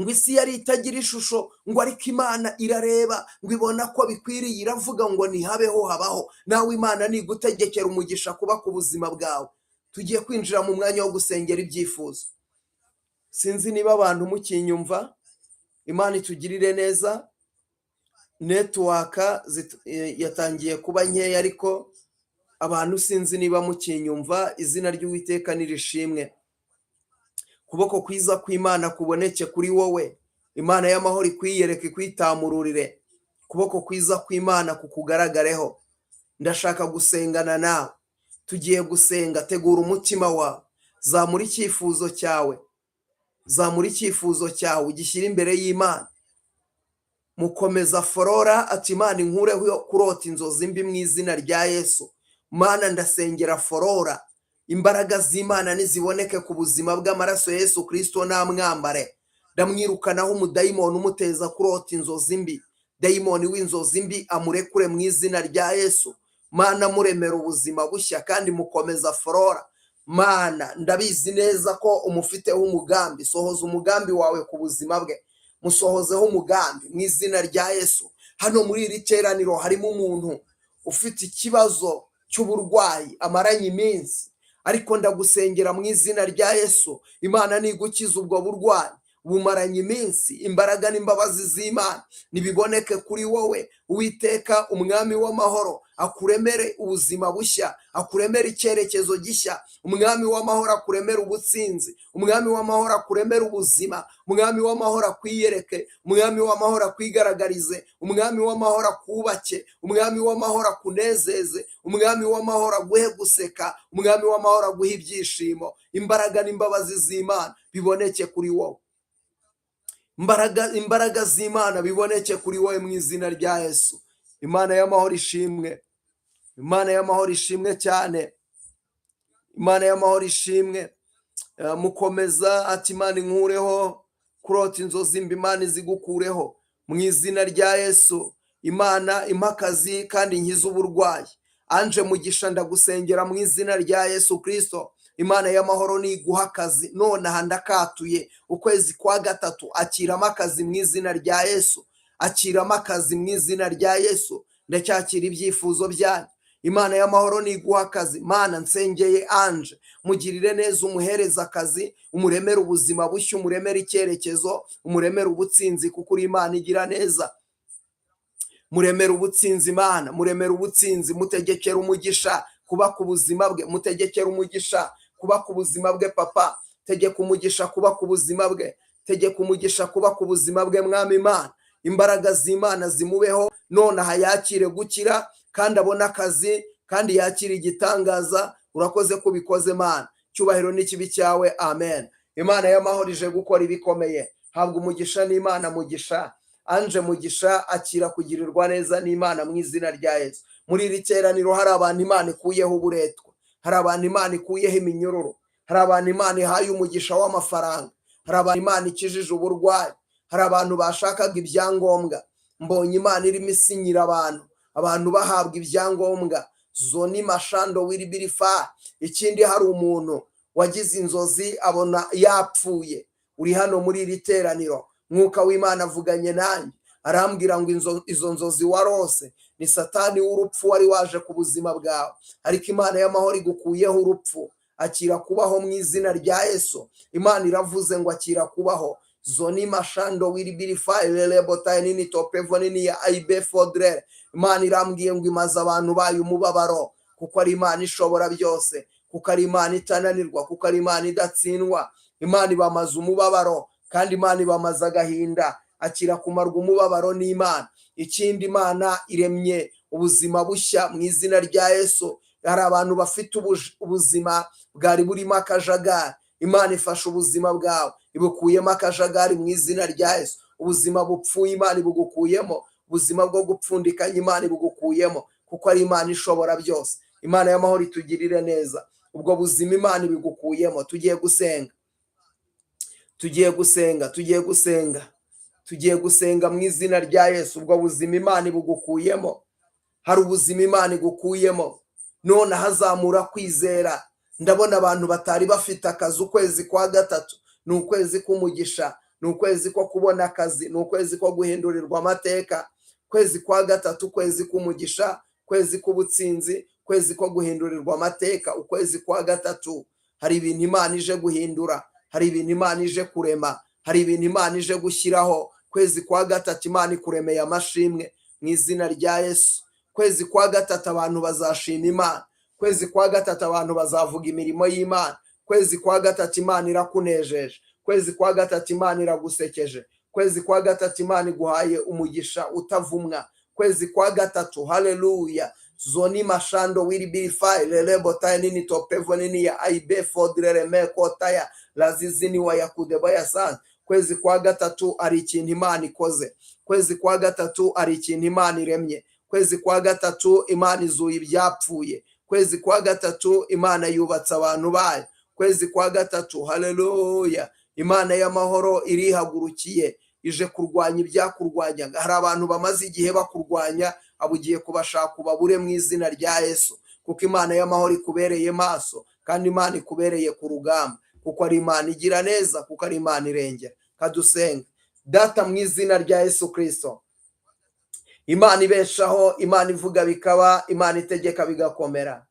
Ngo isi yari itagira ishusho, ngo ariko Imana irareba, ngo ibona ko bikwiriye, iravuga ngo ntihabeho, habaho. Nawe Imana nigutegekera umugisha kuba ku buzima bwawe. Tugiye kwinjira mu mwanya wo gusengera ibyifuzo. Sinzi niba abantu mukinyumva. Imana itugirire neza. Network yatangiye kuba nkeya, ariko abantu sinzi niba mukinyumva. Izina ry'Uwiteka nirishimwe. Kuboko kwiza kw'Imana kuboneke kuri wowe. Imana y'amahoro ikwiyereke, ikwitamururire. Kuboko kwiza kw'Imana kukugaragareho. Ndashaka gusengana nawe. Tugiye gusenga. Tegura umutima wawe, zamura icyifuzo cyawe, zamura icyifuzo cyawe, ugishyire imbere y'Imana. Mukomeza Forora ati: "Imana inkureho kurota inzozi mbi mu izina rya Yesu." Mana, ndasengera Forora, imbaraga z'Imana niziboneke ku buzima bw'amaraso ya Yesu Kirisito namwambare. Ndamwirukanaho umudayimoni umuteza kurota inzozi mbi. Dayimoni w'inzozi mbi amurekure mu izina rya Yesu. Mana, muremera ubuzima bushya kandi mukomeza Forora. Mana, ndabizi neza ko umufiteho umugambi. Sohoza umugambi wawe ku buzima bwe, musohozeho umugambi mu izina rya Yesu. Hano muri iri teraniro harimo umuntu ufite ikibazo cy'uburwayi amaranye iminsi, ariko ndagusengera mu izina rya Yesu. Imana nigukiza ubwo burwayi bumaranye iminsi. Imbaraga n'imbabazi z'Imana nibiboneke kuri wowe. Uwiteka Umwami w'amahoro akuremere ubuzima bushya, akuremere icyerekezo gishya. Umwami w'amahoro akuremere ubutsinzi. Umwami w'amahoro akuremere ubuzima. Umwami w'amahoro akwiyereke. Umwami w'amahoro akwigaragarize. Umwami w'amahoro akubake. Umwami w'amahoro akunezeze. Umwami w'amahoro aguhe guseka. Umwami w'amahoro aguhe ibyishimo. Imbaraga n'imbabazi z'Imana biboneke kuri wowe. Imbaraga z'Imana biboneke kuri wowe mu izina rya Yesu. Imana y'amahoro ishimwe. Imana y'amahoro ishimwe cyane. Imana y'amahoro ishimwe. Mukomeza ati: "Imana inkureho kurota inzozi mbi." Imana izigukureho mu izina rya Yesu. "Imana impa akazi kandi nkize uburwayi." Anje Mugisha, ndagusengera mu izina rya Yesu Kirisito. Imana y'amahoro niguha akazi nonaha. Ndakatuye ukwezi kwa gatatu, akiramo akazi mu izina rya Yesu, akiramo akazi mu izina rya Yesu. Ndacyakira ibyifuzo byanyu. Imana y'amahoro niguha akazi. Mana, nsengeye Anje, mugirire neza, umuhereza akazi, umuremere ubuzima bushya, umuremere icyerekezo, umuremere ubutsinzi, kuko uri Imana igira neza. Muremere ubutsinzi Imana, muremere ubutsinzi. Mutegekera umugisha kuba ku buzima bwe, mutegekera umugisha kuba ku buzima bwe. Papa, tegeka umugisha kuba ku buzima bwe, tegeka umugisha kuba ku buzima bwe. Mwami Imana, imbaraga z'Imana zimubeho nonaha, yakire gukira kandi abone akazi kandi yakire igitangaza. Urakoze ko ubikoze Mana, cyubahiro n'ikibi cyawe, amen. Imana y'amahoro ije gukora ibikomeye. Habwa umugisha n'Imana. Mugisha Anje Mugisha, akira kugirirwa neza n'Imana mu izina rya Yesu. Muri iri teraniro hari abantu Imana ikuyeho uburetwa, hari abantu Imana ikuyeho iminyururu, hari abantu Imana ihaye umugisha w'amafaranga, hari abantu Imana ikijije uburwayi, hari abantu bashakaga ibyangombwa. Mbonye Imana irimo isinyira abantu, abantu bahabwa ibyangombwa. Zoni mashando wiribirifa. Ikindi, hari umuntu wagize inzozi abona yapfuye, uri hano muri iri teraniro. Mwuka w'Imana avuganye nanjye, arambwira ngo izo nzozi warose ni Satani w'urupfu wari waje ku buzima bwawe, ariko Imana y'amahoro igukuyeho urupfu. Akira kubaho mu izina rya Yesu. Imana iravuze ngo akira kubaho. Zoni mashando wiribirifa elelebotaye nini topevo nini ya aibe fodre. Imana irambwiye ngo imaze abantu bayo umubabaro, kuko ari Imana ishobora byose, kuko ari Imana itananirwa, kuko ari Imana idatsindwa. Imana ibamaze umubabaro kandi Kandi Imana ibamaze agahinda. Akira kumarwa umubabaro n'Imana. Ikindi, Imana iremye ubuzima bushya mu izina rya Yesu. Hari abantu bafite ubuzima bwari burimo akajagari. Imana ifashe ubuzima bwawe, ibukuyemo akajagari mu izina rya Yesu. Ubuzima bupfuye Imana ibugukuyemo, ubuzima bwo gupfundikanya Imana ibugukuyemo, kuko ari Imana ishobora byose. Imana y'amahoro itugirire neza. Ubwo buzima Imana ibigukuyemo. Tugiye gusenga, tugiye gusenga, tugiye gusenga, tugiye gusenga mu izina rya Yesu. Ubwo buzima Imana ibugukuyemo. Hari ubuzima Imana igukuyemo none ahazamura kwizera. Ndabona abantu batari bafite akazi. Ukwezi kwa gatatu ni ukwezi k'umugisha, ni ukwezi ko kubona akazi, ni ukwezi ko guhindurirwa amateka. Kwezi kwa gatatu, ukwezi k'umugisha, kwezi k'ubutsinzi, kwezi ko guhindurirwa amateka. Ukwezi kwa gatatu hari ibintu Imana ije guhindura, hari ibintu Imana ije kurema, hari ibintu Imana ije gushyiraho. Kwezi kwa gatatu Imana ikuremeye amashimwe mu izina rya Yesu. Kwezi kwa gatatu abantu bazashima Imana. Kwezi kwa gatatu abantu bazavuga imirimo y'Imana. Kwezi kwa gatatu Imana irakunejeje. Kwezi kwa gatatu Imana iragusekeje. Kwezi kwa gatatu Imana iguhaye umugisha utavumwa. Kwezi kwa gatatu, haleluya! Zoni mashando wiri birifai lelebo taya nini topevo nini ya aibe fodrereme kotaya lazizini wa yakudebaya sana. Kwezi kwa gatatu ari ikintu Imana ikoze. Kwezi kwa gatatu ari ikintu Imana iremye. Kwezi kwa gatatu Imana izuye ibyapfuye. Kwezi kwa gatatu Imana yubatse abantu bayo. Kwezi kwa gatatu, haleluya, Imana y'amahoro irihagurukiye, ije kurwanya ibyakurwanyaga. Hari abantu bamaze igihe bakurwanya, abo ugiye kubashaka ubabure mu izina rya Yesu, kuko Imana y'amahoro ikubereye maso, kandi Imana ikubereye ku rugamba, kuko ari Imana igira neza, kuko ari Imana irengera. Kadusenga. Data, mu izina rya Yesu Kirisito, Imana ibeshaho, Imana ivuga bikaba, Imana itegeka bigakomera,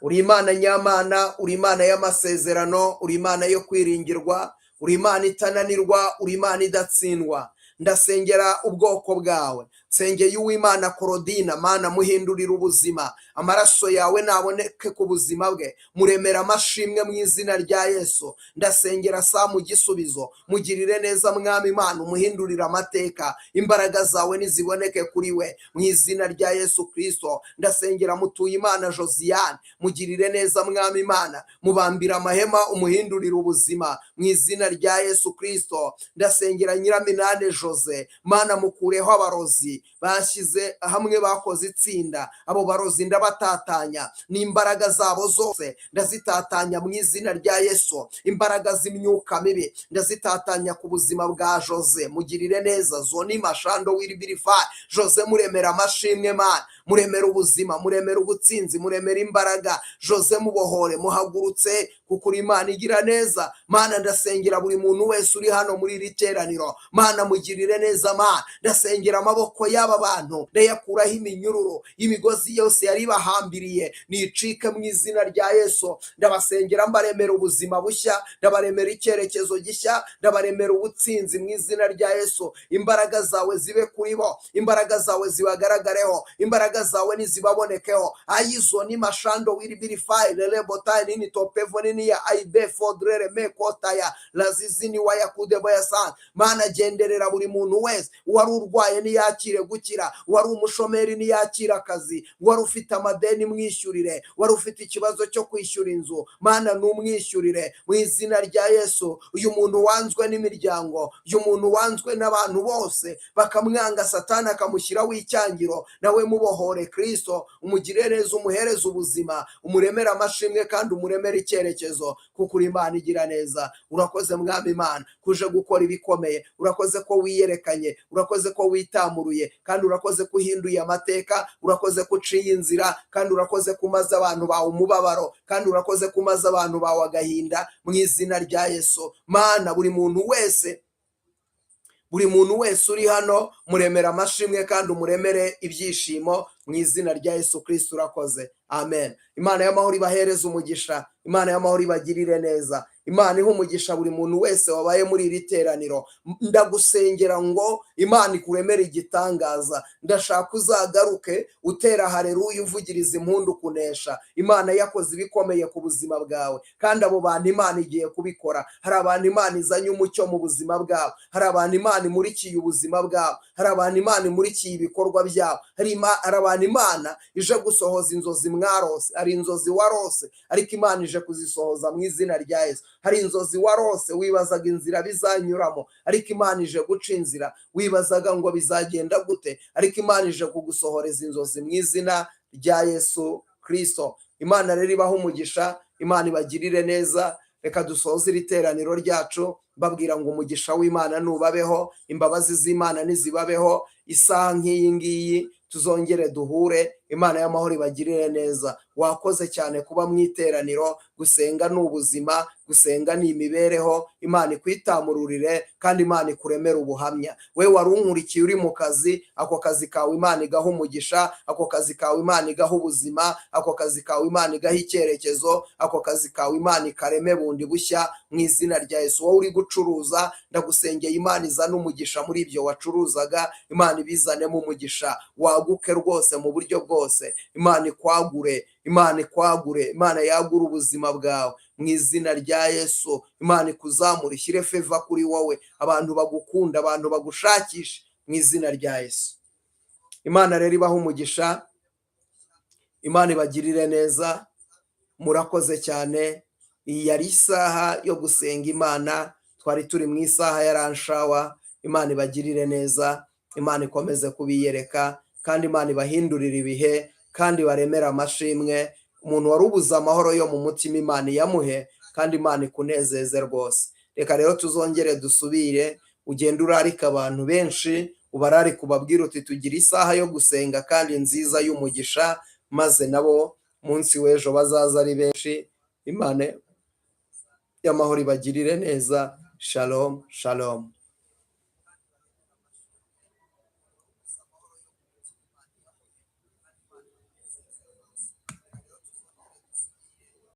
uri Imana nyamana, uri Imana y'amasezerano, uri Imana yo kwiringirwa, uri Imana itananirwa, uri Imana idatsindwa. Ndasengera ubwoko bwawe. Nsengeye Uwimana Korodina. Mana, muhindurira ubuzima. Amaraso yawe naboneke ku buzima bwe, muremera amashimwe mu izina rya Yesu. Ndasengera Samu Gisubizo, mugirire neza Mwami Imana, umuhindurire amateka. Imbaraga zawe niziboneke kuri we mu izina rya Yesu Kirisito. Ndasengera Mutuyimana Josiane, mugirire neza Mwami Imana, mubambire amahema, umuhindurire ubuzima mu izina rya Yesu Kirisito. Ndasengera Nyiraminane Jose. Mana, mukureho abarozi bashyize hamwe, bakoze itsinda. Abo barozi ndabatatanya n'imbaraga zabo zose, ndazitatanya mu izina rya Yesu. Imbaraga z'imyuka mibi ndazitatanya ku buzima bwa Jose. Mugirire neza. Zoni mashando wiribirifa. Jose muremera amashimwe. Mana, muremera ubuzima, muremera ubutsinzi, muremera imbaraga. Jose mubohore, muhagurutse, kuko uri Imana igira neza. Mana, ndasengera buri muntu wese uri hano muri iri teraniro. Mana, mugirire neza. Mana, ndasengera amaboko y'aba bantu, ndayakuraho iminyururu y'imigozi yose yari ibahambiriye, nicike mu izina rya Yesu. Ndabasengera mbaremera ubuzima bushya, ndabaremera icyerekezo gishya, ndabaremera ubutsinzi mu izina rya Yesu. Imbaraga zawe zibe kuri bo, imbaraga zawe zibagaragareho, imbaraga zawe nizibabonekeho. Ayizo ni mashando wiribirifayi lelebotayi nini topevo nini ya aibe fodrere mekotaya lazizini wayakudeboyasana. Mana, genderera buri muntu wese. Uwari urwaye niyakire gukira, uwari umushomeri niyakire akazi, uwari ufite amadeni mwishyurire, wari ufite ikibazo cyo kwishyura inzu, Mana, numwishyurire mu izina rya Yesu. Uyu muntu wanzwe n'imiryango, uyu muntu wanzwe n'abantu bose bakamwanga, Satani akamushyiraho icyangiro, nawe mubohore Kristo, umugire neza, umuhereze ubuzima, umuremere amashimwe kandi umuremere icyerekezo, kuko uri Imana igira neza. Urakoze Mwami Imana kuje gukora ibikomeye. Urakoze ko wiyerekanye, urakoze ko witamuruye, kandi urakoze ko uhinduye amateka. Urakoze ko uciye inzira, kandi urakoze ko umaze abantu bawe umubabaro, kandi urakoze ko umaze abantu bawe agahinda mu izina rya Yesu. Mana, buri muntu wese, buri muntu wese uri hano, muremera amashimwe kandi umuremere ibyishimo mu izina rya Yesu Kristo. Urakoze, amen. Imana y'amahoro ibahereze umugisha. Imana y'amahoro ibagirire neza. Imana iha umugisha buri muntu wese wabaye muri iri teraniro. Ndagusengera ngo Imana ikuremere igitangaza. Ndashaka uzagaruke utera hareruya, uvugiriza impundu kunesha. Imana yakoze ibikomeye ku buzima bwawe, kandi abo bantu Imana igiye kubikora. Hari abantu Imana izanye umucyo mu buzima bwabo, hari abantu Imana imurikiye ubuzima bwabo, hari abantu Imana imurikiye ibikorwa byabo, hari abantu Imana ije gusohoza inzozi mwarose. Hari inzozi warose, ariko Imana ije kuzisohoza mu izina rya Yesu. Hari inzozi warose wibazaga inzira bizanyuramo, ariko Imana ije guca inzira. Wibazaga ngo bizagenda gute, ariko Imana ije kugusohoreza inzozi mu izina rya Yesu Kristo. Imana rero ibahe umugisha, Imana ibagirire neza. Reka dusoze iri teraniro ryacu babwira ngo umugisha w'Imana nubabeho, imbabazi z'Imana nizibabeho. Isaha nk'iyi ngiyi tuzongere duhure. Imana y'amahoro ibagirire neza. Wakoze cyane kuba mu iteraniro. Gusenga ni ubuzima, gusenga ni imibereho. Imana ikwitamururire kandi Imana ikuremere ubuhamya. We wari unkurikiye uri mu kazi, ako kazi kawe Imana igaha umugisha, ako kazi kawe Imana igaha ubuzima, ako kazi kawe Imana igaha icyerekezo, ako kazi kawe Imana ikareme bundi bushya mu izina rya Yesu. Wowe uri gucuruza, ndagusengeye, Imana izane umugisha muri ibyo wacuruzaga, Imana ibizanemo umugisha, waguke rwose mu buryo bwose. Imana ikwagure, Imana ikwagure, Imana yagure ubuzima bwawe mu izina rya Yesu. Imana ikuzamure, ishyire favor kuri wowe, abantu bagukunda, abantu bagushakisha mu izina rya Yesu. Imana rero ibahe umugisha, Imana ibagirire neza. Murakoze cyane. Iyi yari isaha yo gusenga Imana, twari turi mu isaha ya lunch hour. Imana ibagirire neza, Imana ikomeze kubiyereka, kandi Imana ibahindurire ibihe, kandi baremere amashimwe. Umuntu wari ubuze amahoro yo mu mutima, Imana iyamuhe, kandi Imana ikunezeze rwose. Reka rero tuzongere dusubire. Ugende urarika abantu benshi, ubararike, ubabwire uti tugira isaha yo gusenga kandi nziza y'umugisha, maze nabo munsi w'ejo bazaza ari benshi. Imana y'amahoro ibagirire neza. Shalom, shalom.